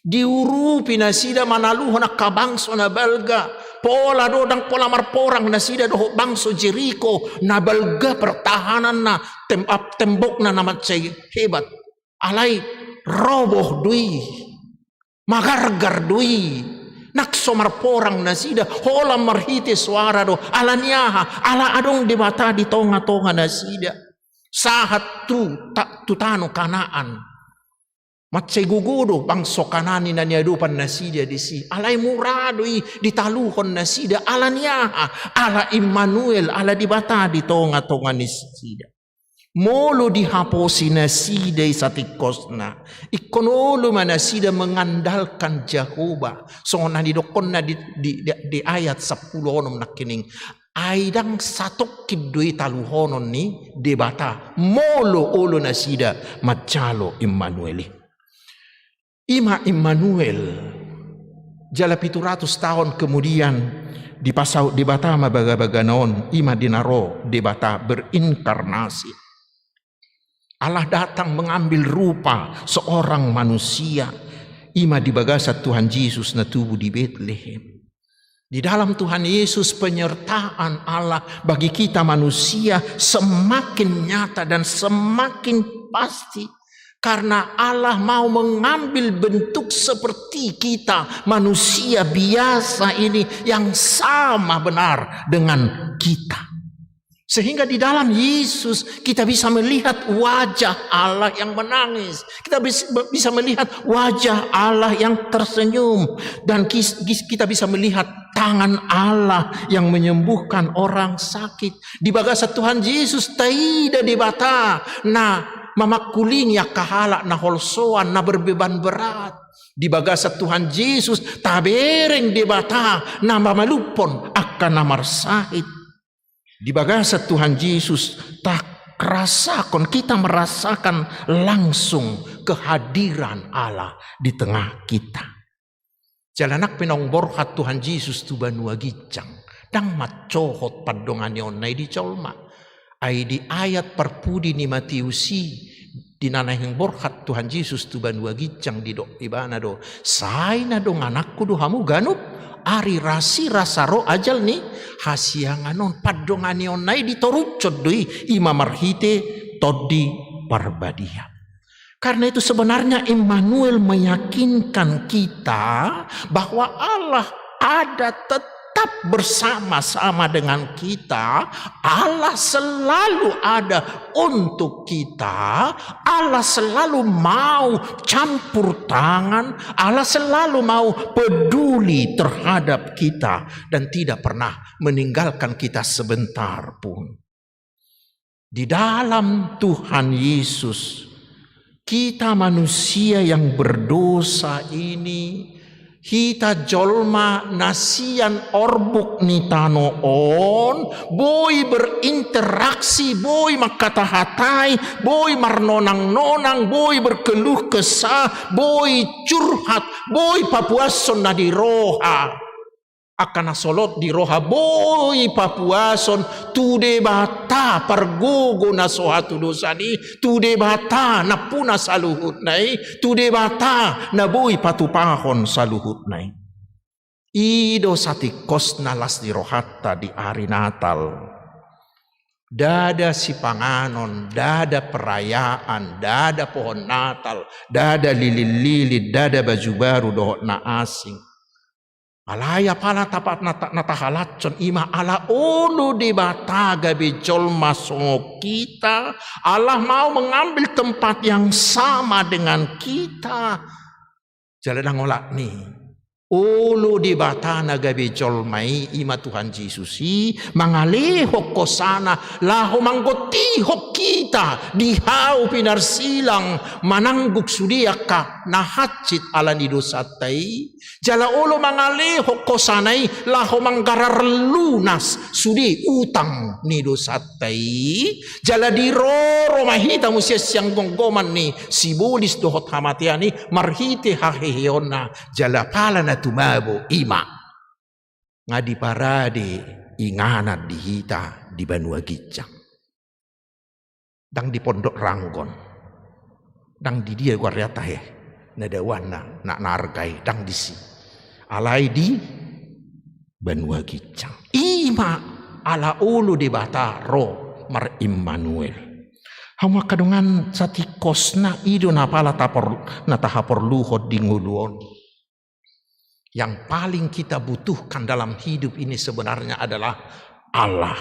Diurupi nasida manaluhon angka bangso na balga. Pola do, ndang pola marporang nasida dohot bangso Jeriko na balga pertahananna, tem-, ap-, tembokna na mansai hebat. Alai roboh do i, magargar do i. Nang so marporang nasida, holan marhite soara do. Ala ni aha? Ala adong Debata di tongatonga nasida. Sahat tu ta-, tu tano Kanaan. Mansai gogo do bangso Kanaan i na niadopan nasida disi. Alai mura do i ditaluhon nasida. Ala ni aha? Ala Immanuel, ala Debata di tongatonga nasida. Molo dihaposi nasida i satingkosna, ingkon olo ma nasida mengandalkan Jahowa. Songon na nidokkonna di, di, di, di ayat sampulu onom nangkining. Ai ndang satongkin do i taluhonon ni Debata molo olo nasida manjalo Immanuel i. I ma Immanuel. Jala pitu ratus taon kemudian dipasaut Debata ma bagabagana on, i ma di na ro Debata berinkarnasi. Allah datang mengambil rupa seorang manusia, i ma di bagasan Tuhan Jesus na tubu di Betlehem. Di dalam Tuhan Yesus penyertaan Allah bagi kita manusia semakin nyata dan semakin pasti. Karena Allah mau mengambil bentuk seperti kita, manusia biasa ini yang sama benar dengan kita. Sehingga di dalam Yesus kita bisa melihat wajah Allah yang menangis. Kita bis-, bisa melihat wajah Allah yang tersenyum. Dan kis-, kis-, kita bisa melihat tangan Allah yang menyembuhkan orang sakit. Di bagasan Tuhan Jesus taida Debata na mamangkulingi angka halak na holsoan, na berbeban berat. Di bagasan Tuhan Jesus tabereng Debata na mamalumhon angka na marsahit. Di bagasan Tuhan Jesus, tarasakon, kita merasakan langsung kehadiran Allah di tengah kita. Jala nang pe naung borhat Tuhan Jesus tu banua ginjang, ndang mancohot pandonganionna i di jolma. Ai di ayat parpudi ni Matius i, di na naeng borhat Tuhan Jesus tu banua ginjang didok ibana do, sai na dongananku do hamu ganup ari, rasirasa ro ajal ni hasiangan on. Pandonganionna i ditorushon do i, i ma marhite Tondi Parbadia. Karena itu sebenarnya Immanuel meyakinkan kita bahwa Allah ada tetap bersama-sama dengan kita, Allah selalu ada untuk kita, Allah selalu mau campur tangan, Allah selalu mau peduli terhadap kita dan tidak pernah meninggalkan kita sebentar pun. Di dalam Tuhan Yesus, kita manusia yang berdosa ini, hita jolma na sian orbuk ni tano on, boi berinteraksi, boi mangkatahatai, boi marnonang-nonang, boi berkeluh kesah, boi curhat, boi papuashon na di roha. Angka na solot di roha boi papuashon tu Debata pargogo na so hatudosan i, tu Debata nampuna saluhutna i, tu Debata na boi patupahon saluhutna i. I do satingkosna las ni rohanta di ari Natal. Ndada sipanganon, ndada perayaan, ndada pohon Natal, ndada lilin-lilin, ndada baju baru dohot na asing. Alai apala tapa-, na ta-, na tahalashon i ma ala olo Debata gabe jolma songon hita, Allah mau mengambil tempat yang sama dengan kita. Jala ndang olat ni, olo Debata na gabe jolma i, i ma Tuhan Jesus i, mangalehon hosana laho manggontihon hita di hau pinarsilang, mananggung sude angka na hansit ala ni dosanta i. Jala olo mangalehon hosana i laho manggarar lunas sude utang ni dosanta i. Jala diroro ma hita muse sian gomgoman ni sibolis dohot hamatean i marhite haheheonna. Jala pala na tumabo i ma, nga diparade inganan di hita di banua ginjang. Ndang di Pondok Ranggon. Ndang di dia goarna, he. Na daoan na, na arga i, ndang disi. Alai di banua ginjang. I ma ala olo Debata ro mar-Immanuel. Hamu angka dongan, satingkosna i do na pala tapor-, na tahaporluhon di ngolu on. Yang paling kita butuhkan dalam hidup ini sebenarnya adalah Allah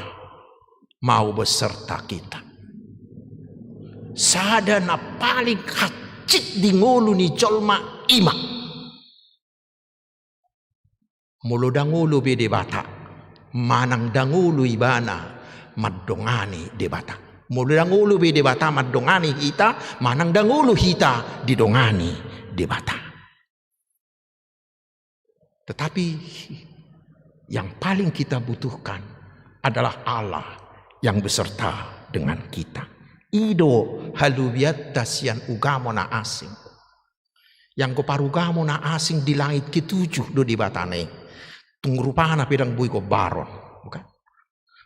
mau beserta kita. Sada na paling hansit di ngolu ni jolma i ma. Molo ndang olo be Debata, manang ndang olo ibana mandongani Debata. Molo ndang olo be Debata mandongani hita, manang ndang olo hita didongani Debata. Tetapi yang paling kita butuhkan adalah Allah yang beserta dengan kita. I do halobianta sian ugamo na asing. Ianggo parugamo na asing di langit ketujuh do Debatana i. Tung rupana pe ndang boi gombaron. Bukan?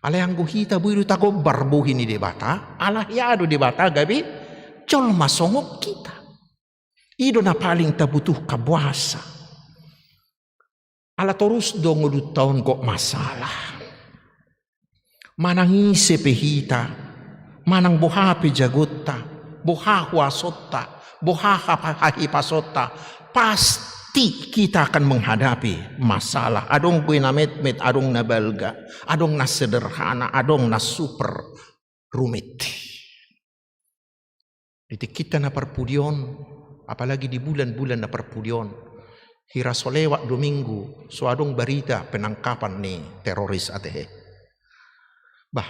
Alai anggo hita boi do tagombar bohi ni Debata, ala hea do Debata gabe jolma songon hita. I do na paling tabutuhkan, boasa? Ala torus do ngolunta on gok masalah. Manang ise pe hita, manang boha pe jagonta, boha huasonta, boha hapa-, hahipasonta, pasti kita akan menghadapi masalah. Adong do na metmet, adong na balga, adong na sederhana, adong na super rumit. Di tingkinta na parpudi on, apalagi di bulan-bulan na parpudi on, hira so lewat dua minggu, so adong barita penangkapan ni teroris ate, he. Bah,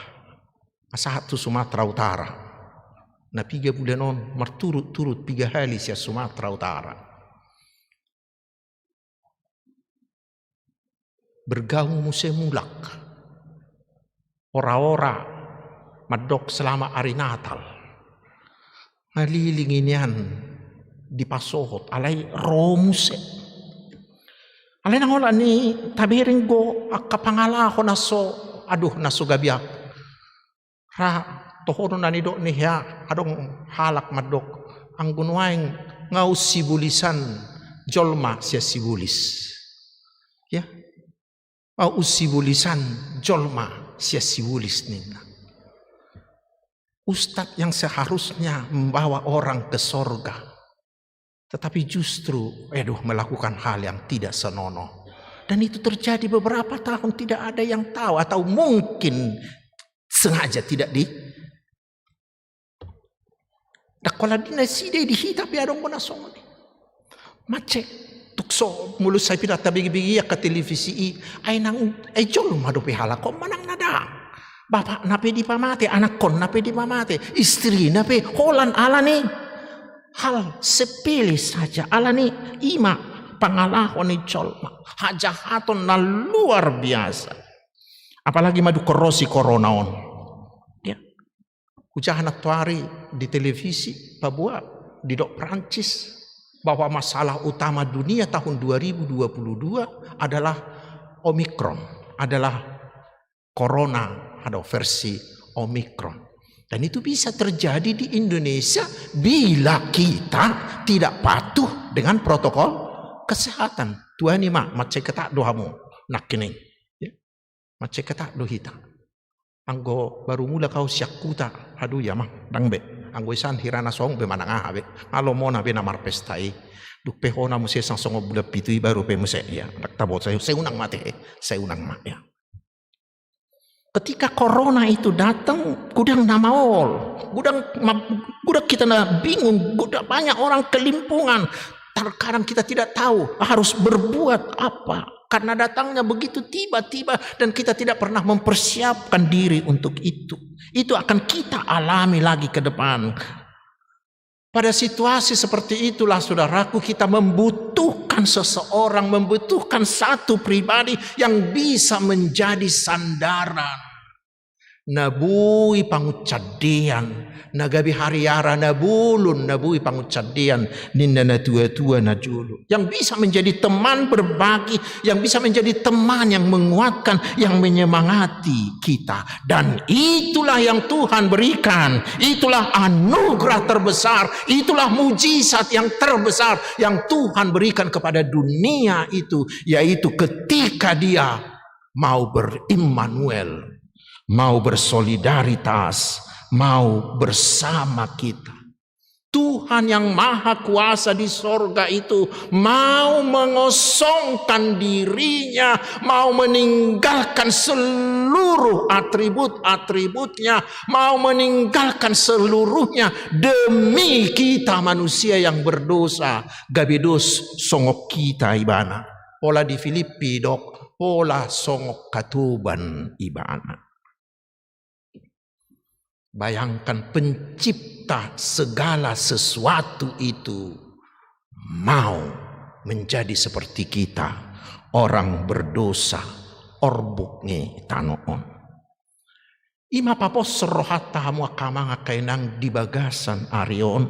sahat tu Sumatera Utara. Na piga bulan on marturut-turut piga hali sian Sumatera Utara. Bergaung muse mulak. Ora-ora mandok selamat hari Natal. Naliling i nian dipasohot, alai ro muse. Alai ndang holan i tabereng do angka pangalaho na so, aduh, na so gabe. Ra tohonon na nidok ni hea, adong halak mandok, anggo nuaeng nga unsibolisan jolma sian sibolis. Ya. Nga unsibolisan jolma sian sibolis ninna. Ustadz yang seharusnya membawa orang ke sorga, tetapi justru, aduh, melakukan hal yang tidak senonoh. Dan itu terjadi beberapa tahun, tidak ada yang tahu, atau mungkin sengaja tidak di-, ndang holan di nasida i, di hita pe adong do na songon i. Mansai tung so, molo sai pe ndang tabege-bege angka televisi i, ai nang, ai jolma dope halak on manang na ndang. Bapakna pe dipamate, anakkonna pe dipamate, istrina pe holan ala ni hal sepele saja, ala ni i ma pangalaho ni jolma, hajahaton na luar biasa. Apalagi madungkon ro si corona on. Ya. Hujaha nantoari di televisi Paboa, didok Prancis, bahwa masalah utama dunia tahun dua ribu dua puluh dua adalah Omicron, adalah corona, ada versi Omicron. Dan itu bisa terjadi di Indonesia bila kita tidak patuh dengan protokol kesehatan. Tuani ma, mansai ketat do hamu nangkining. Ya. Mansai ketat do hita. Anggo baru mulak au sian huta, aduh, ya mang, ndang be. Anggo isan hira na songon be manang aha be. Nga lomo na be na marpesta i. Dung pe hona muse sang songon bulan pitu i baru pe muse. Ya, ndang tabo, sai, sai unang ma ate, sai unang ma, ya. Ketika corona itu datang, godang na maol, godang ma-, godang hita na bingung, godang banyak orang kelimpungan. Terkadang kita tidak tahu harus berbuat apa, karena datangnya begitu tiba-tiba dan kita tidak pernah mempersiapkan diri untuk itu. Itu akan kita alami lagi ke depan. Pada situasi seperti itulah, saudaraku, kita membutuhkan seseorang, membutuhkan satu pribadi yang bisa menjadi sandaran. na boi pangunsandean, na gabe hariara na bolon, na boi pangunsandean ninna natuatua na jolo. Yang bisa menjadi teman berbagi, yang bisa menjadi teman yang menguatkan, yang menyemangati kita. Dan itulah yang Tuhan berikan, itulah anugerah terbesar, itulah mujizat yang terbesar yang Tuhan berikan kepada dunia itu, yaitu ketika Dia mau ber-Immanuel, mau bersolidaritas, mau bersama kita. Tuhan yang Maha Kuasa di sorga itu mau mengosongkan diri-Nya, mau meninggalkan seluruh atribut-atribut-Nya, mau meninggalkan seluruhnya demi kita manusia yang berdosa. Gabe dos songon hita Ibana. Pola di Filipi didok, pola songon hatoban Ibana. Bayangkan, Pencipta segala sesuatu itu mau menjadi seperti kita, orang berdosa, orbuk ni tano on. I ma paposhon rohanta hamu angka amang angka inang di bagasan ari on.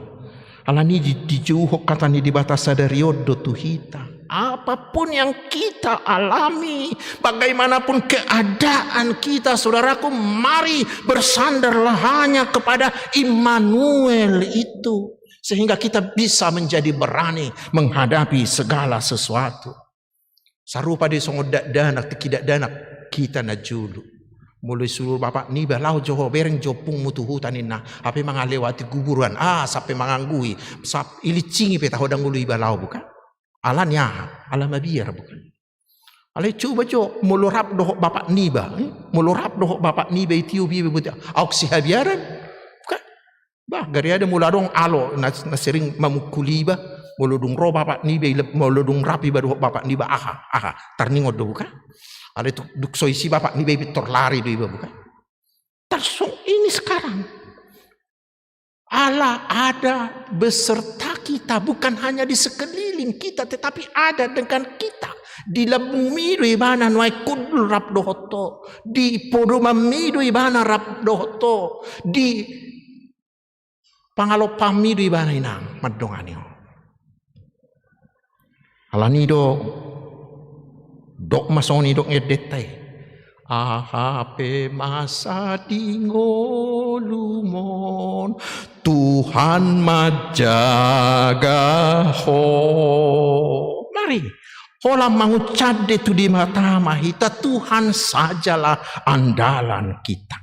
Alani i di, dijouhon hata ni Debata sadari on do tu hita. Apapun yang kita alami, bagaimanapun keadaan kita, saudaraku, mari bersandarlah hanya kepada Immanuel itu. Sehingga kita bisa menjadi berani menghadapi segala sesuatu. Sarupa do i songon dakdanak, tingki dakdanak hita na jolo. Molo isuru bapak niba, laho jo ho, bereng jo ompungmu tu huta ninna, hape mangalewati kuburan, ah, sampe manganggui, sap-, ilinsingi pe taho, ndang olo iba laho, bukan? Alani aha? Ala mabiar, bukan? Alai coba jo, molo rap dohot bapak niba, hmm? Molo rap dohot bapak niba, itiop iba, buti, auk sihabiaran, bukan? Bah, gariada molo adong alo na, na sering mamungkuli iba, molo dung ro bapak niba, ile-, molo dung rap iba dohot bapak niba, aha, aha, tarningot do, bukan? Alai tu, dung so isi bapak niba, pintor lari do iba, bukan? Tarsongon i sekarang. Allah ada beserta kita, bukan hanya di sekeliling kita, tetapi ada dengan kita. Di lambungmi do Ibana nuaeng hundul rap dohot ho. Di podomanmi do Ibana rap dohot ho. Di pangalompanmi do Ibana, inang, mandongani ho. Alani do, dok ma songon i dok ni endenta i. Aha pe masa di ngolum on, Tuhan manjaga ho. Mari, holan mangunsande tu Debata ma hita, Tuhan sajalah andalan kita.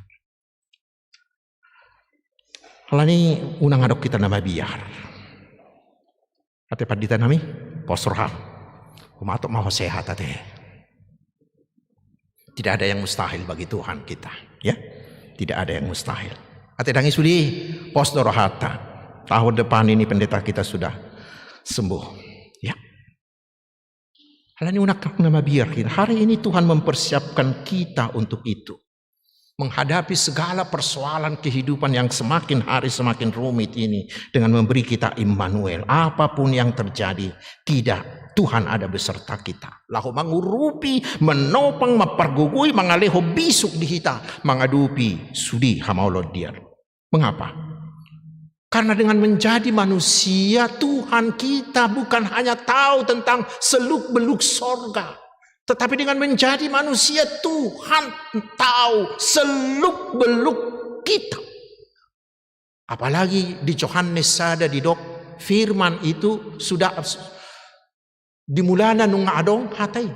Alani unang adong hita na mabiar. Ate pandita nami, pos roham. Humatop ma ho sehat, ate. Tidak ada yang mustahil bagi Tuhan kita, ya. Tidak ada yang mustahil. Ate, ndang i sude, pos do rohanta. Tahun depan ini pendeta kita sudah sembuh, ya. Alani unang na mabiar hita. Hari ini Tuhan mempersiapkan kita untuk itu. Menghadapi segala persoalan kehidupan yang semakin hari semakin rumit ini dengan memberi kita Immanuel. Apapun yang terjadi, tidak, Tuhan ada beserta kita. Laho mangurupi, menopang, mampargogoi, mangalehon bisuk di hita, mangadopi sude hamaolon di ari. Mengapa? Karena dengan menjadi manusia, Tuhan kita bukan hanya tahu tentang seluk-beluk sorga, tetapi dengan menjadi manusia, Tuhan tahu seluk-beluk kita. Apalagi di Johannes sada didok, Firman itu sudah abs-, di mulana nunga adong Hata i.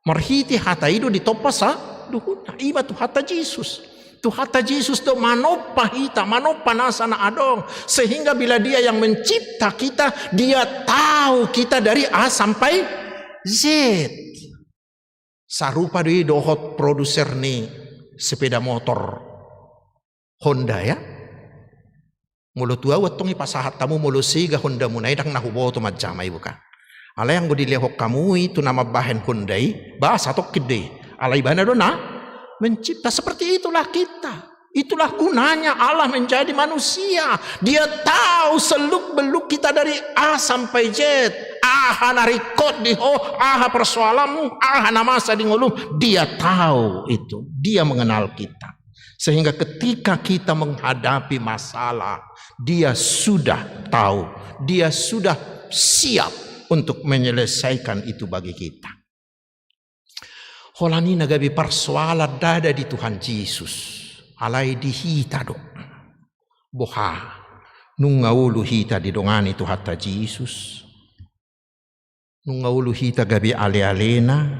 Marhite Hata i do ditompa saluhutna. I ma Tuhanta Jesus. Tuhanta Jesus do manompa hita, manompa nasa na adong. Sehingga bila Dia yang mencipta kita, Dia tahu kita dari A sampai Z. Sarupa do i dohot produser ni sepeda motor Honda, ya. Molo tu ahu antong ipasahat hamu, molo sega Honda muna i, ndang na huboto manjama i, bukan. Alai anggo dilehon hamu i tu na mambahen Honda i, bah, satongkin do i. Alai Ibana do na mencipta. Seperti itulah kita. Itulah gunanya Allah menjadi manusia. Dia tahu seluk-beluk kita dari A sampai Z. Aha na ringkot di ho, aha persoalanmu, aha na masa di ngolum, Dia tahu itu. Dia mengenal kita. Sehingga ketika kita menghadapi masalah, Dia sudah tahu, Dia sudah siap untuk menyelesaikan itu bagi kita. Holan i na gabe parsoalan ndada di Tuhan Jesus, alai di hita do. Boha, nunga olo hita didongani Tuhanta Jesus? Nunga olo hita gabe ale-alena?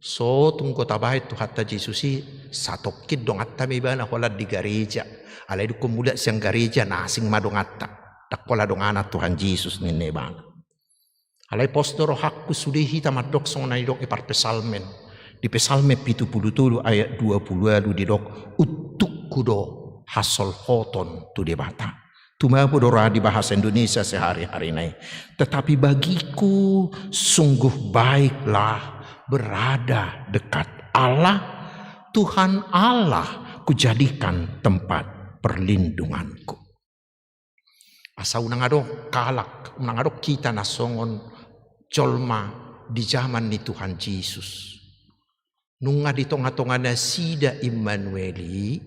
So tung do tabahen Tuhanta Jesus i, satongkin donganta ma ibana holan di gareja. Alai dungkon mulak sian gareja na asing ma donganta. Ndang pola donganan Tuhan Jesus ninna ibana. Alai pos do rohangku sude hita mandok songon na nidok ni parpsalmen. Di Psalmen pitu pulu tolu ayat dua pulu ualu didok, untukku do hasolhoton tu Debata. Tumabo do ra di bahasa Indonesia sehari-hari na i. Tetapi bagiku sungguh baiklah berada dekat Allah, Tuhan Allah kujadikan tempat perlindunganku. Asa unang adong halak, unang adong hita na songon jolma di jaman ni Tuhan Jesus. Nunga di tonga-tonga nasida Immanuel i,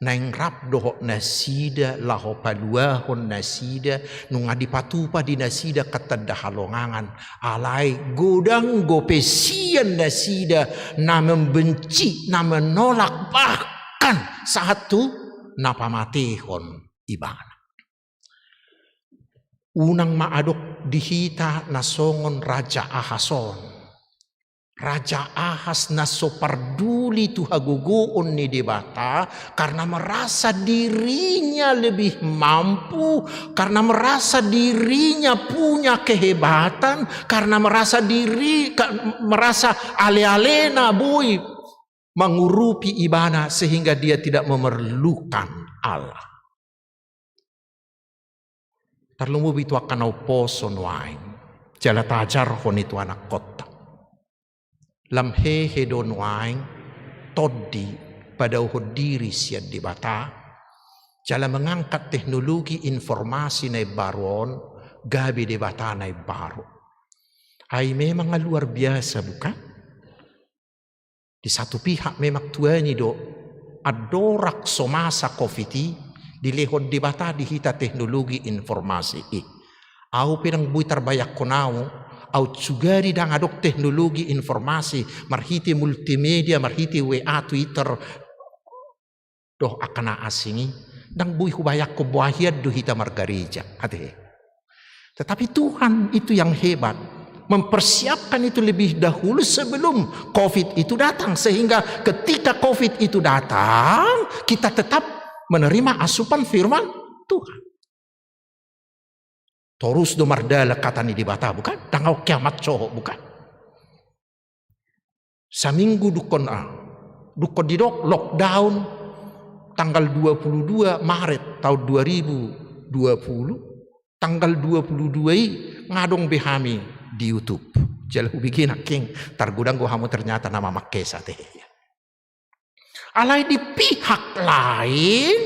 naeng rap dohot nasida laho paluahon nasida, nunga dipatupa di nasida angka tanda halongangan, alai godang dope sian nasida na membenci, na menolak, bahkan sahat tu na pamatehon ibana. Unang ma adong di hita na songon Raja Ahas on. Raja Ahas na so parduli tu hagogoon ni Debata karena merasa dirinya lebih mampu, karena merasa dirinya punya kehebatan, karena merasa diri ka-, merasa ale-alena boi mangurupi ibana sehingga dia tidak memerlukan Allah. Tarlumobi tu angka na umposo nuaeng, jala taajarhon i tu anakkonta. Lam hehe do nuaeng tondi padaohon diri sian Debata, jala mengangkat teknologi informasi na imbaru on gabe debata na imbaru. Ai memang luar biasa, bukan? Di satu pihak memang tuani do, andorang so masa covid i, dilehon Debata di hita teknologi informasi i. Au pe ndang boi tarbayangkon au, au sugari ndang adong teknologi informasi, marhite multimedia, marhite W A, Twitter, dohot angka na asing i, ndang boi hubayangkon boha hian do hita margareja, ate. Tetapi Tuhan itu yang hebat, mempersiapkan itu lebih dahulu sebelum covid itu datang, sehingga ketika covid itu datang, kita tetap menerima asupan firman Tuhan. Torus do mardalan hata ni Debata, bukan? Ndang adong kiamat sohot, bukan? Saminggu dungkon, ah, dungkon didok lockdown tanggal dua puluh dua Maret tahun dua ribu dua puluh, tanggal dua puluh dua i nunga adong be hami di YouTube. Jala hubege nangkin, targodang do hamu ternyata na mamangke sate. Alai di pihak lain,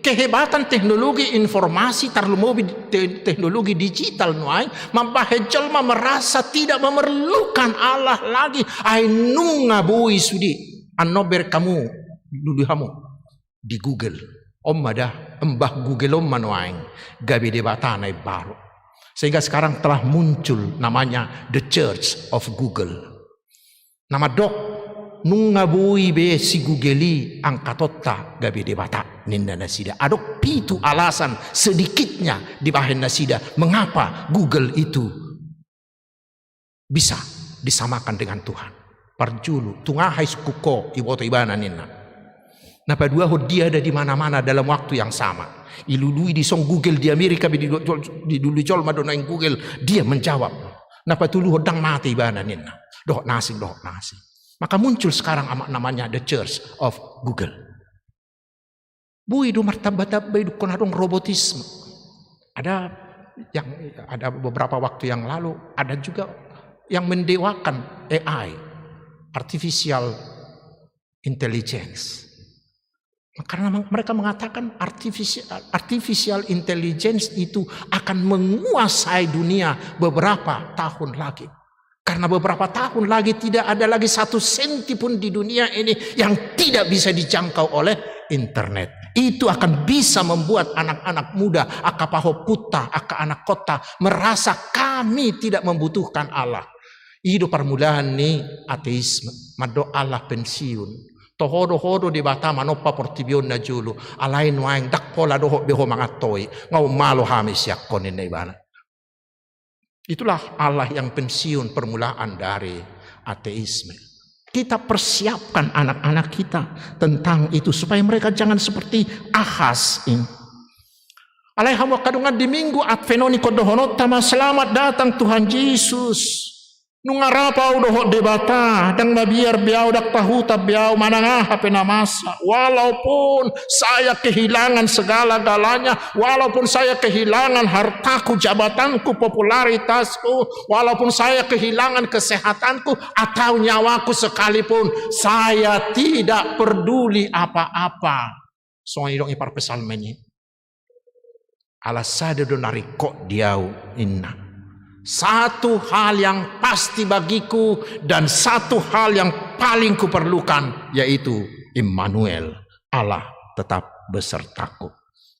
kehebatan teknologi informasi, tarlumobi te-, teknologi digital nuaeng, mambahen jolma merasa tidak memerlukan Allah lagi, ai nunga boi sude. Annon bereng hamu, lului hamu di Google. On ma da, mbah Google on ma nuaeng gabe debata na imbaru. Sehingga sekarang telah muncul namanya The Church of Google. Na mandok, nunga boi be si Google i angkatonta gabe debata, ninna nasida. Adong pitu alasan sedikitnya dibahen nasida mengapa Google itu bisa disamakan dengan Tuhan. Parjolo, tung aha isungkun ho, iboto ibana ninna. Na paduahon, dia ada di mana-mana dalam waktu yang sama. Ilului dison Google di Amerika, di, dilului jolma do naeng Google, dia menjawab. Na patoluhon, ndang mate ibana ninna. Dohot na asing, dohot na asing. Maka muncul sekarang ama-, namanya The Church of Google. Boi do martamba-tamba i dungkon adong robotisme. Ada yang, ada beberapa waktu yang lalu, ada juga yang mendewakan A I, artificial intelligence. Karena meng-, mereka mengatakan artificial, artificial intelligence itu akan menguasai dunia beberapa tahun lagi. Karena beberapa tahun lagi tidak ada lagi satu senti pun di dunia ini yang tidak bisa dijangkau oleh internet. Itu akan bisa membuat anak-anak muda, angka pahompunta, angka anakhonta merasa kami tidak membutuhkan Allah. I do parmulaan ni ateisme, mandok Allah pensiun. Toho do ho do Debata manompa portibi on na jolo, alai nuaeng ndang pola dohot be ho mangan toei, nga umalo hami sian ho ninna ibana. Itulah Allah yang pensiun, permulaan dari ateisme. Kita persiapkan anak-anak kita tentang itu supaya mereka jangan seperti Ahas ini. Alai hamu angka dongan, di Minggu Advent on ingkon dohononta ma selamat datang Tuhan Yesus. Nunga rap ahu dohot Debata, ndang mabiar be ahu, ndang tahutan be ahu manang aha pe na masa. Walaupun saya kehilangan segala-galanya, walaupun saya kehilangan hartaku, jabatanku, popularitasku, walaupun saya kehilangan kesehatanku atau nyawaku sekalipun, saya tidak peduli apa-apa. Songon i didok i parpsalmen i. Ala sada do na ringkot di ahu, ninna. Satu hal yang pasti bagiku dan satu hal yang paling kuperlukan, yaitu Immanuel, Allah tetap besertaku.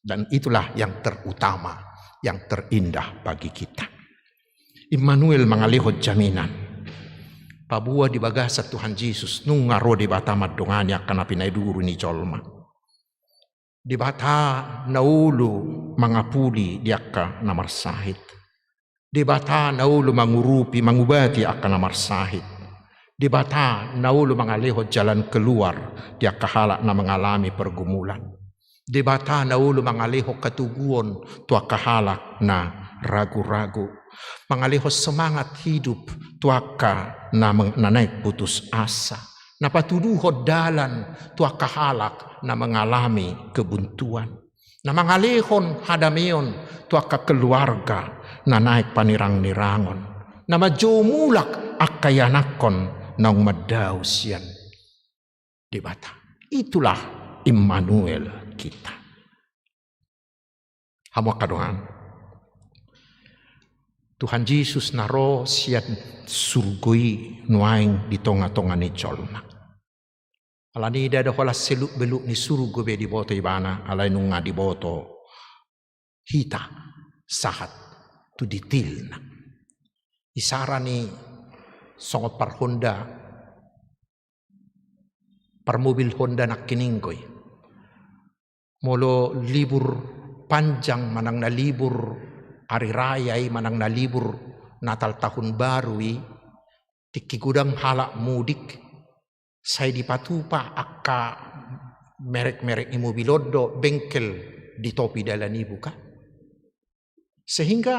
Dan itulah yang terutama, yang terindah bagi kita. Immanuel mangalehon jaminan. Paboa di bagasan Tuhan Jesus nunga ro Debata mandongani angka na pinaiduru ni jolma. Debata na olo mangapuli di angka na marsahit. Debata na olo mangurupi, mangubati angka na marsahit. Debata na olo mangalehon jalan keluar di angka halak na mengalami pergumulan. Debata na olo mangalehon hatoguon tu angka halak na ragu-ragu. Mangalehon semangat hidup tu angka na meng-, na naeng putus asa. Na patuduhon dalan tu angka halak na mengalami kebuntuan. Na mangalehon hadameon tu angka keluarga na naeng panirang-nirangon. Na manjou mulak angka ianakhon naung mandao sian Debata. Itulah Immanuel kita. Hamu angka dongan, Tuhan Jesus na ro sian surgo i nuaeng di tonga-tonga ni jolma. Alani i ndada holan seluk-beluk ni surgo be diboto ibana, alai nunga diboto hita sahat tu detailna. Isarana i songon par Honda, par mobil Honda nangkining i. Molo libur panjang manang na libur ari raya i manang na libur Natal Tahun Baru i, tingki godang halak mudik, sai dipatupa angka merek-merek ni mobil on do bengkel di topi dalan i, bukan? Sehingga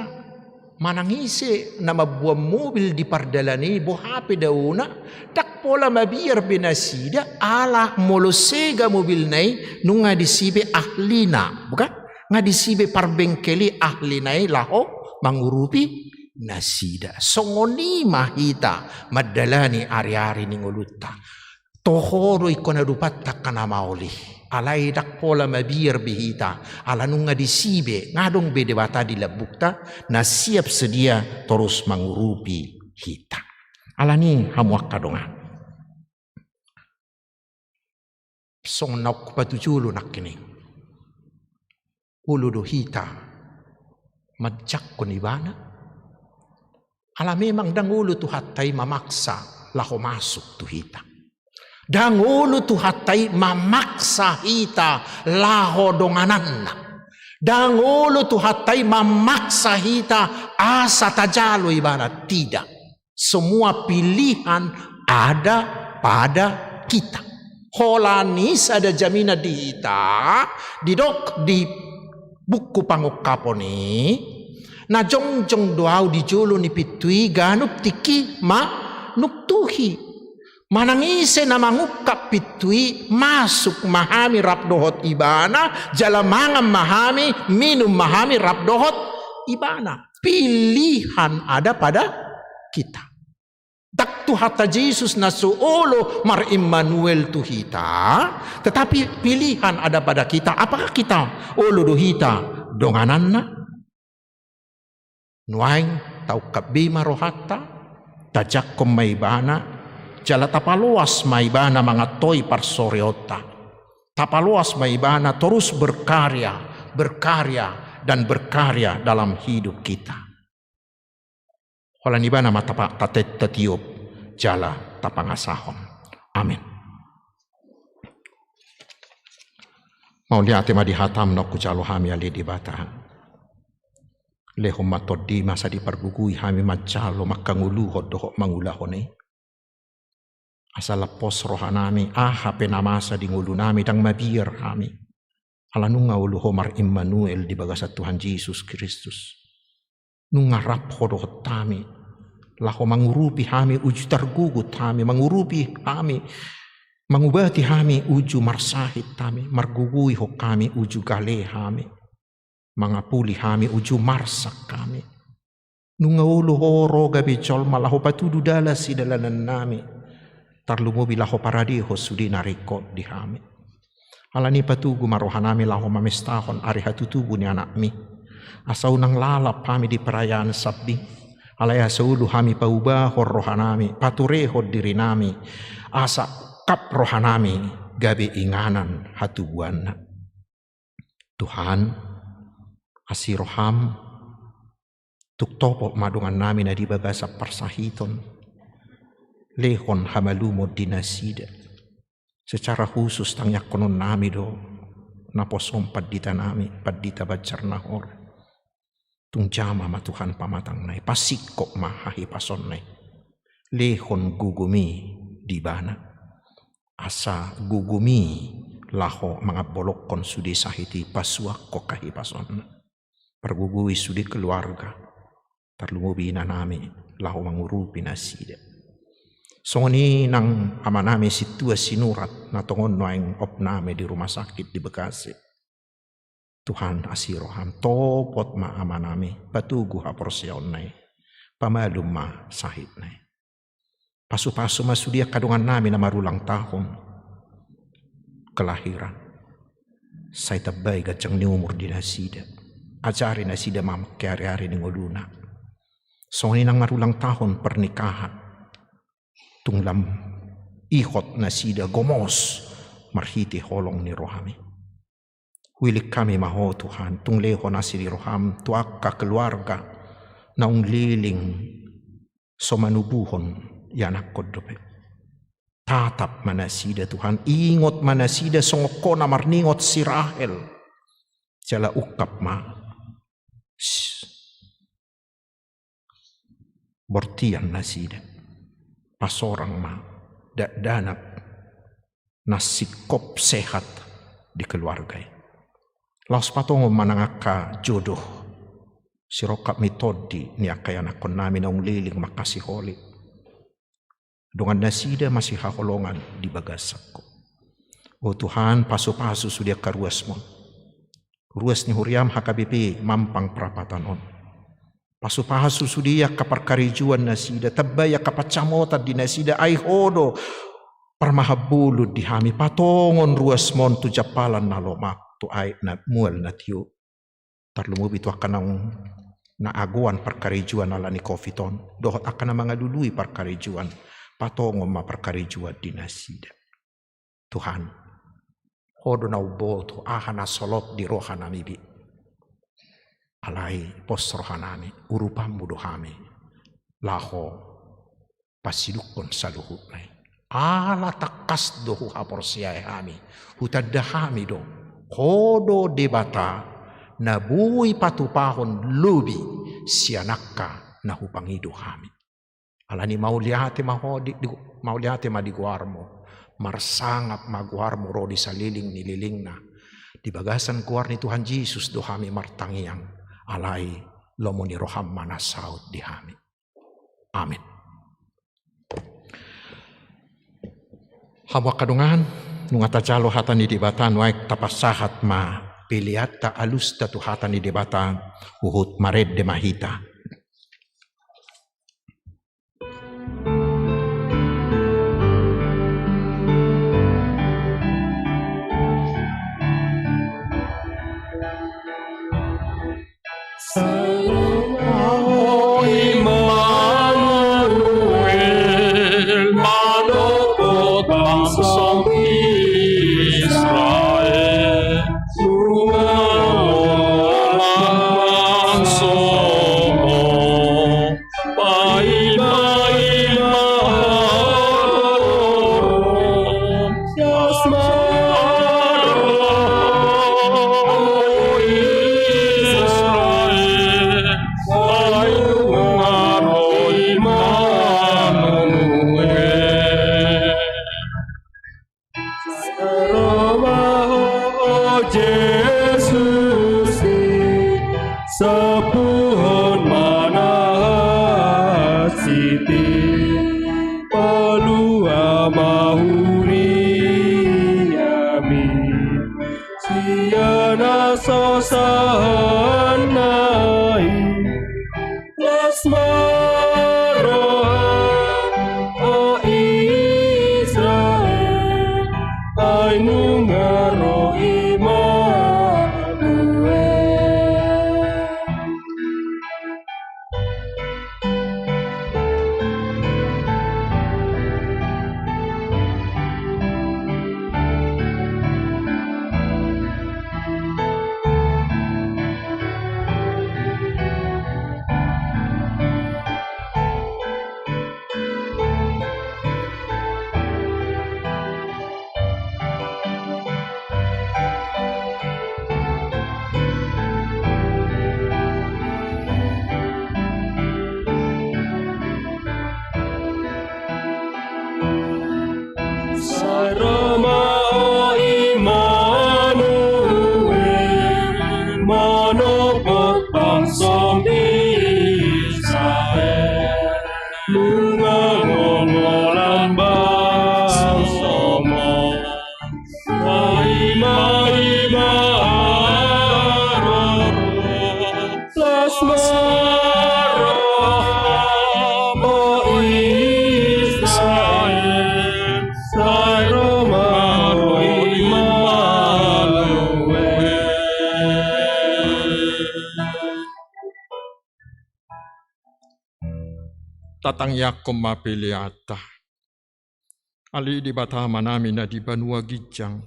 manang ise na mamboan mobil di pardalan i, boha pe daona, ndang pola mabiar be nasida, ala molo sega mobilna i nunga disi be ahlina, bukan? Nga disi be parbengkel i ahlina i laho mangurupi nasida. Songon i ma hita mandalani ari-ari ni ngolunta. Toho do ingkon adopanta angka na maol i. Alai ndang pola mabiar be hita, ala nunga disi be, nga adong be Debata di lambungta, na siap sedia torus mangurupi hita. Alani i hamu angka dongan, songon naung hupatuju olo nangkining, olo do hita manjangkon ibana? Ala memang ndang olo Tuhanta i mamaksa laho masuk tu hita. Ndang olo Tuhanta i mamaksa hita laho dongananna. Ndang olo Tuhanta i mamaksa hita asa tajalo ibana. Tidak. Semua pilihan ada pada kita. Holan i sada jaminan di hita, didok di buku Pangungkapon i, na jongjong do ahu di jolo ni pintu i ganup tingki manuktuhi. Manang ise na mangungkap pintu i, masuk ma hami rap dohot ibana, jala mangan ma hami, minum ma hami rap dohot ibana. Pilihan ada pada kita. Ndang Tuhanta Jesus na so olo mar-Immanuel tu hita, tetapi pilihan ada pada kita. Apakah kita olo do hita dongananna? Nuaeng taungkap be ma rohanta, Tajangkon ma ibana, jala tapaloas ma ibana mangantoi parsoreonta. Tapaloas ma ibana torus berkarya, berkarya, dan berkarya dalam hidup kita. Holan ibana ma tapa-, tate-, tatiop jala tapangasahon. Amin. Mauliate ma di hatam na hujalo hami ale Debata. Lehon ma tondim asa dipargogoi hami manjalo mangkangoluhon dohot mangulahon i. Asa lampos rohanami, aha pe na masa di ngolunami ndang mabiar hami. Ala nunga olo Ho mar-Immanuel di bagasan Tuhan Jesus Kristus. Nunga rap Ho dohot hami, laho mangurupi hami uju targugut hami, mangurupi hami, mangubati hami uju marsahit hami, margogoihon hami uju gale hami, mangapuli hami uju marsak hami. Nunga olo Ho ro gabe jolma laho patudu dalan sidalanannami, tarlumobi laho paradehon sude na ringkot di hami. Alani patugu ma rohanami laho mamestahon ari hatutubu ni Anakmi. Asa unang lalap hami di perayaan sambing, alai asa olo hami paubahon rohanami, paturehon dirinami, asa ungkap rohanami gabe inganan hatubuanna. Tuhan, asi roham, tung topot ma dongannami na di bagasan parsahiton, lehon hamalumon di nasida. Secara khusus tangiangkononnami do naposom panditanami, Pandita Banjar Nahor. Tung jama ma Tuhan pamatangna i, pasingkop ma hahipasonna i. Lehon gogomi di ibana. Asa gogomi laho mangambolongkon sude sahit i pasuangkon hahipasonna. Pargogoi sude keluarga, tarlumobi inanami, laho mangurupi nasida. Songon i nang amanami Sintua Sinurat, na tongon nuaeng opnami di rumah sakit di Bekasi. Tuhan, asi roham, topot ma amanami, patugu haporseaonna i, pamalum ma sahitna i. Pasupasu ma sude angka dongannami na marulang tahun kelahiran. Sai tambai ganjang ni umur di nasida. Ajari nasida mamangke ari-ari ni ngoluna. Songon i nang marulang tahun pernikahan. Tung lam ihot nasida gomos marhite holong ni rohami. Huilhon hami ma Ho Tuhan, tung lehon asi ni roham tu angka keluarga naung leleng so manubuhon ianakhon dope. Tatap ma nasida Tuhan, ingot ma nasida songon Ho na marningot si Rahel. Jala ungkap ma. Bortian nasida. Pasorang ma dakdanak na singkop sehat di keluarga i. Laos patongon ma nang angka jodoh sirongkap ni tondi ni angka ianakhonnami naung leleng mangkasiholi. Dongan nasida masihaholongan di bagasan Ho. O Tuhan, pasupasu sude angka ruasmon. Ruas ni huriam H K B P Mampang Prapatan on. Pasupasu sude angka parkarejoan nasida, tambai angka pansamotan di nasida, ai Ho do parmahambolon di hami, patongon ruasmon tu jampalan na lomak, tu aek na mual na tio. Tarlumobi tu angka naung na agoan parkarejoan ala ni covid on, dohot angka na mangalului parkarejoan, patongon ma parkarejoan di nasida. Tuhan, Ho do na umboto aha na solot di rohanami be. Alai pos rohanami, urupanmu do hami, laho pasidungkon saluhutna i. Ala tangkas do huhaporseai hami, hutanda hami do, Ho do Debata na boi patupahon lobi sian angka na hupangido hami. Alani mauliate ma Ho di, di, mauliate ma di goarmu, marsangap ma goarmu ro di saleleng ni lelengna. Di bagasan goar ni Tuhan Jesus do hami martangiang, alai lomo ni roham ma na saut di hami. Amin. Hamu angka dongan, nunga tajalo hata ni Debata, nuaeng tapasahat ma peleanta alusta tu hata ni Debata, huhut marende ma hita. Salom ho Immanuel, Jesus i, sampuhon ma na hansit i, palua ma huriaM i sian hasusaan na i. Las ma roham, o Israel, ai nunga ro Immanuel. Sai ro ma, o Immanuel, manopot bangsoM Israel. Nunga ngongolan bangsoM on. Ima, ima, ima, las ma roham, o Israel, sai ro ma ro Immanuel. Tatangiangkon ma peleanta. Ale Debata Amanami na di banua ginjang,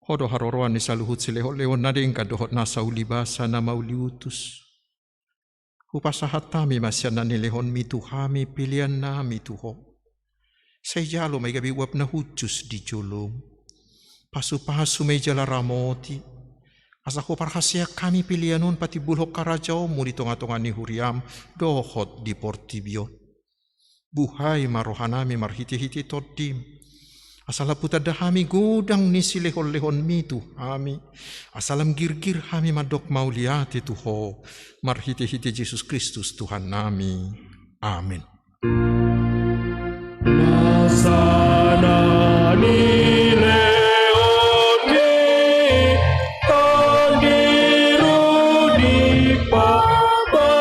Ho do haroroan ni saluhut silehonlehon na denggan dohot nasa uli basa, na mauliutus. Hupasahat hami ma sian na nilehonMi tu hami peleannami tu Ho. Sai jalo ma i gabe uap na hushus di joloM. Pasupasu ma i jala ramoti, asa huparhaseang hami pelean on patimbulhon harajaonMu di tongatonga ni huriaM dohot di portibi on. Buhai ma rohanami marhitehite TondiM, asa lam hutanda hami godang ni silehonlehonMi tu hami, asa lam girgir hami mandok mauliate tu Ho, marhitehite Jesus Kristus Tuhannami. Amen. Nasa na nilehonMi, Tondi ro di pamatangku,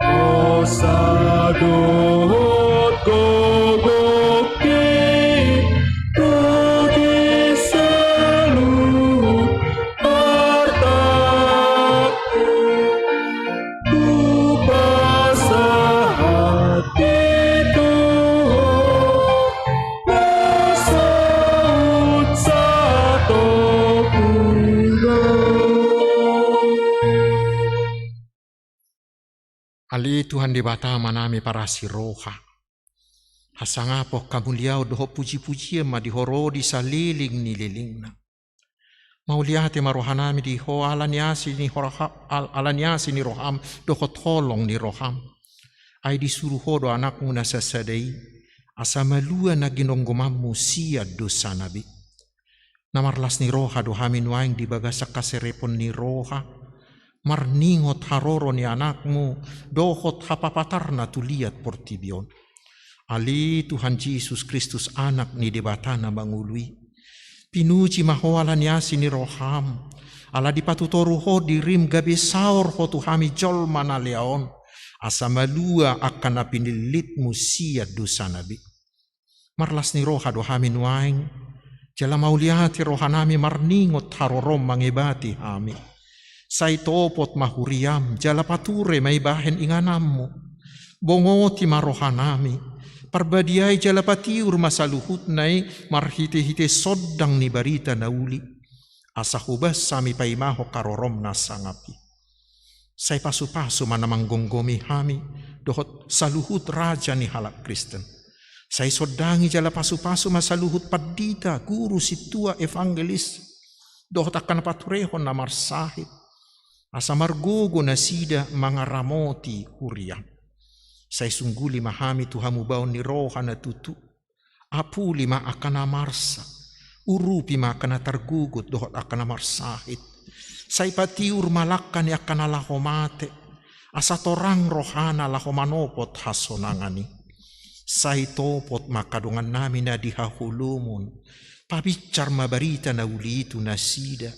hosa dohot gogongki, ro di saluhut artangku. Hupasahat i tu Ho, na saut satopuna. Ale Tuhan Debata Amanami parasi roha, hasangapon, hamuliaon dohot pujipujian ma di Ho ro di saleleng ni lelengna. Mauliate ma rohanami di Ho ala ni asi ni ho-, al-, ala ni asi ni roham dohot holong ni roham. Ai disuru Ho do anakmu na sasada i, asa malua na ginonggomanmu sian dosana be. Na marlas ni roha do hami nuaeng di bagasan haserepon ni roha, marningot haroro ni anakmu dohot hapapatarna tu liat portibi on. Ale Tuhan Jesus Kristus, Anak ni Debata na mangolu i, pinuji ma Ho ala ni asi ni roham, ala dipatutoru Ho dirim gabe saor Ho tu hami jolma na lea on, asa malua angka na pinillitmu sian dosana be. Marlas ni roha do hami nuaeng, jala mauliate rohanami marningot harorom mangebati hami. Sai topot ma huriam, jala pature ma i bahen ingananmu. Bongoti ma rohanami, parbadiai jala patiur ma saluhutna i marhitehite sondang ni barita na uli. Asa hobas hami paimahon harorom na sangap i. Sai pasupasu ma na manggomgomi hami, dohot saluhut raja ni halak Kristen. Sai sondangi jala pasupasu ma saluhut pandita, guru, sintua, evangelis, dohot angka na paturehon na marsahit. Asa margogo nasida mangaramoti huriam. Sai sungguli ma hami tu hamubaon ni roha na tutu. Apuli ma angka na marsak, Urupi ma angka na targugut dohot angka na marsahit. Sai patiur ma langka ni angka na laho mate, asa torang rohana laho manopot hasonangan i. Sai topot ma angka dongannami na di haholoMon, pabinsar ma barita na uli i tu nasida,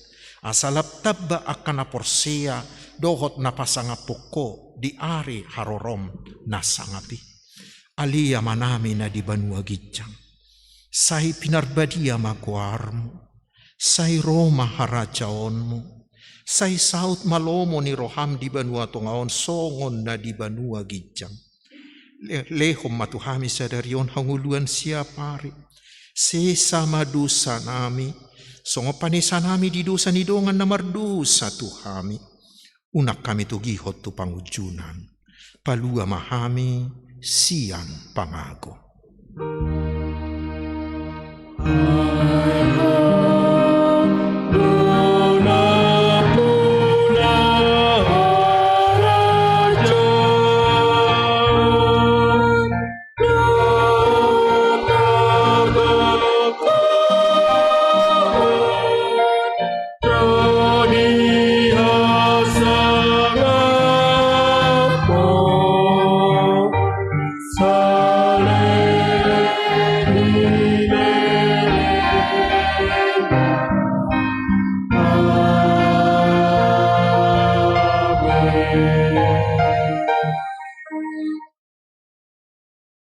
asa lam tamba angka na porsea dohot na pasangaphon Ho di ari harorom na sangap i. Ale Amanami na di banua ginjang, sai pinarbadia ma goarMu, sai ro ma harajaonMu, sai saut ma lomo ni rohaM di banua tonga on songon na di banua ginjang. Le-, lehon ma tu hami sadari on hangoluan siapari. Sesa ma dosanami, songon panesanami di dosa ni dongan na mardosa tu hami. Unang hami togihon tu pangunjunan. Palua ma hami sian pangago.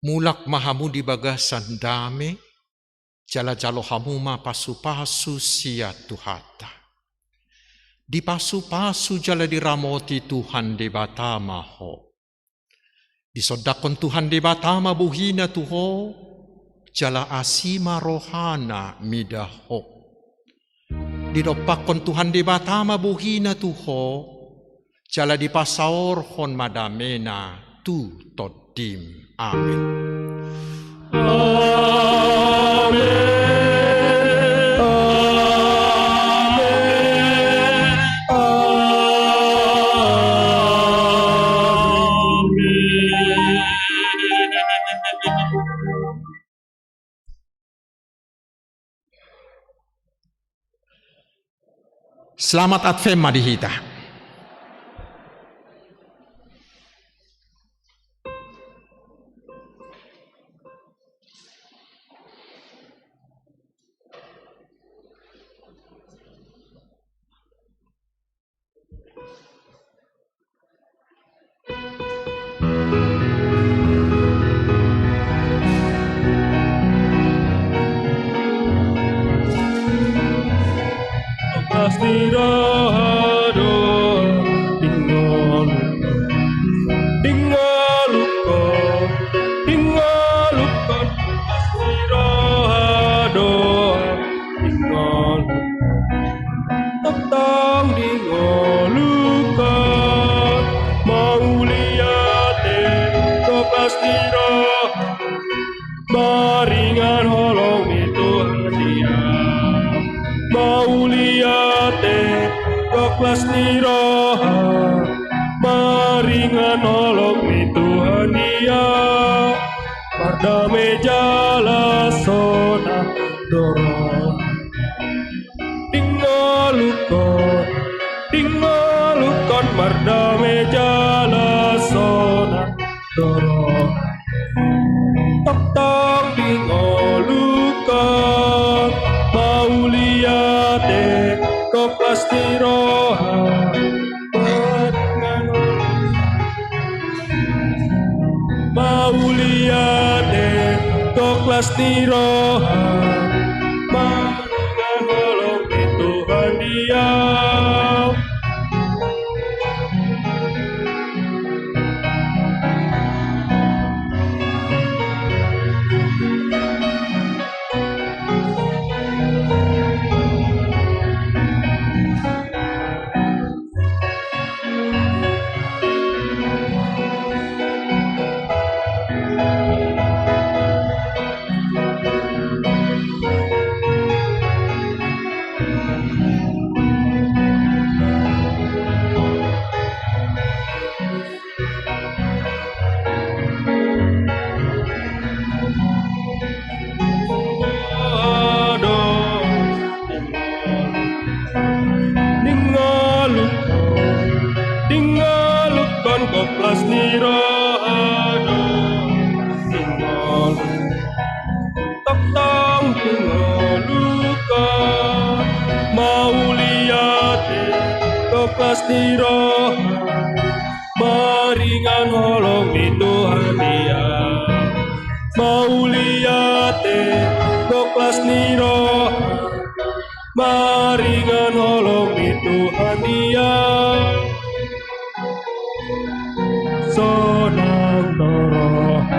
Mulak ma hamu di bagasan dame, jala jalo hamu ma pasupasu sian Tuhanta. Dipasupasu jala diramoti Tuhan Debata ma ho. Disondangkon Tuhan Debata ma bohiNa tu ho, jala asi ma rohaNa mida ho. Didompakkon Tuhan Debata ma bohiNa tu ho, jala dipasaorhon ma dameNa tu tondim. Amen. Amen. Amen. Amen. Selamat Advent ma di hita. Pasti roha do, dingol, dingoluhon, dingoluhon, pasti roha do, dingol. Tongtong dingoluhon, mauliate, do pasti roha, maringan holong ni Tuhan Dia. Mauliate, do pasti roha, maringan holong ni Tuhan Dia. Mardame jala sonang do roha. Dingoluhon, dingoluhon, mardame jala sonang do roha. Tongtong dingoluhon, mauliate, do pasti roha. Mauliate, do pasti roha, maringan holong ni Tuhan Dia. Ni roha do dingol, tongtong dingolungkon. Mauliate gok las ni roha, maringan holong ni Tuhan Ia. Mauliate gok las ni roha, maringan holong ni Tuhan Ia. Sonang do roha,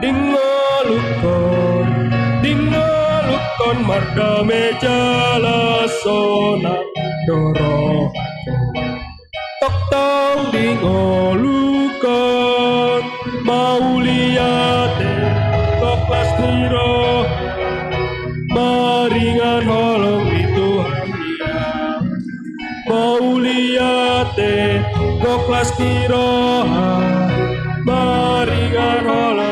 dingolungkon, dingolungkon mardame jala sonang do roha, tongtong dingolungkon. Mauliate gok las ni roha, maringan holong ni Tuhan Ia. Mauliate gok las ni roha, maringan holong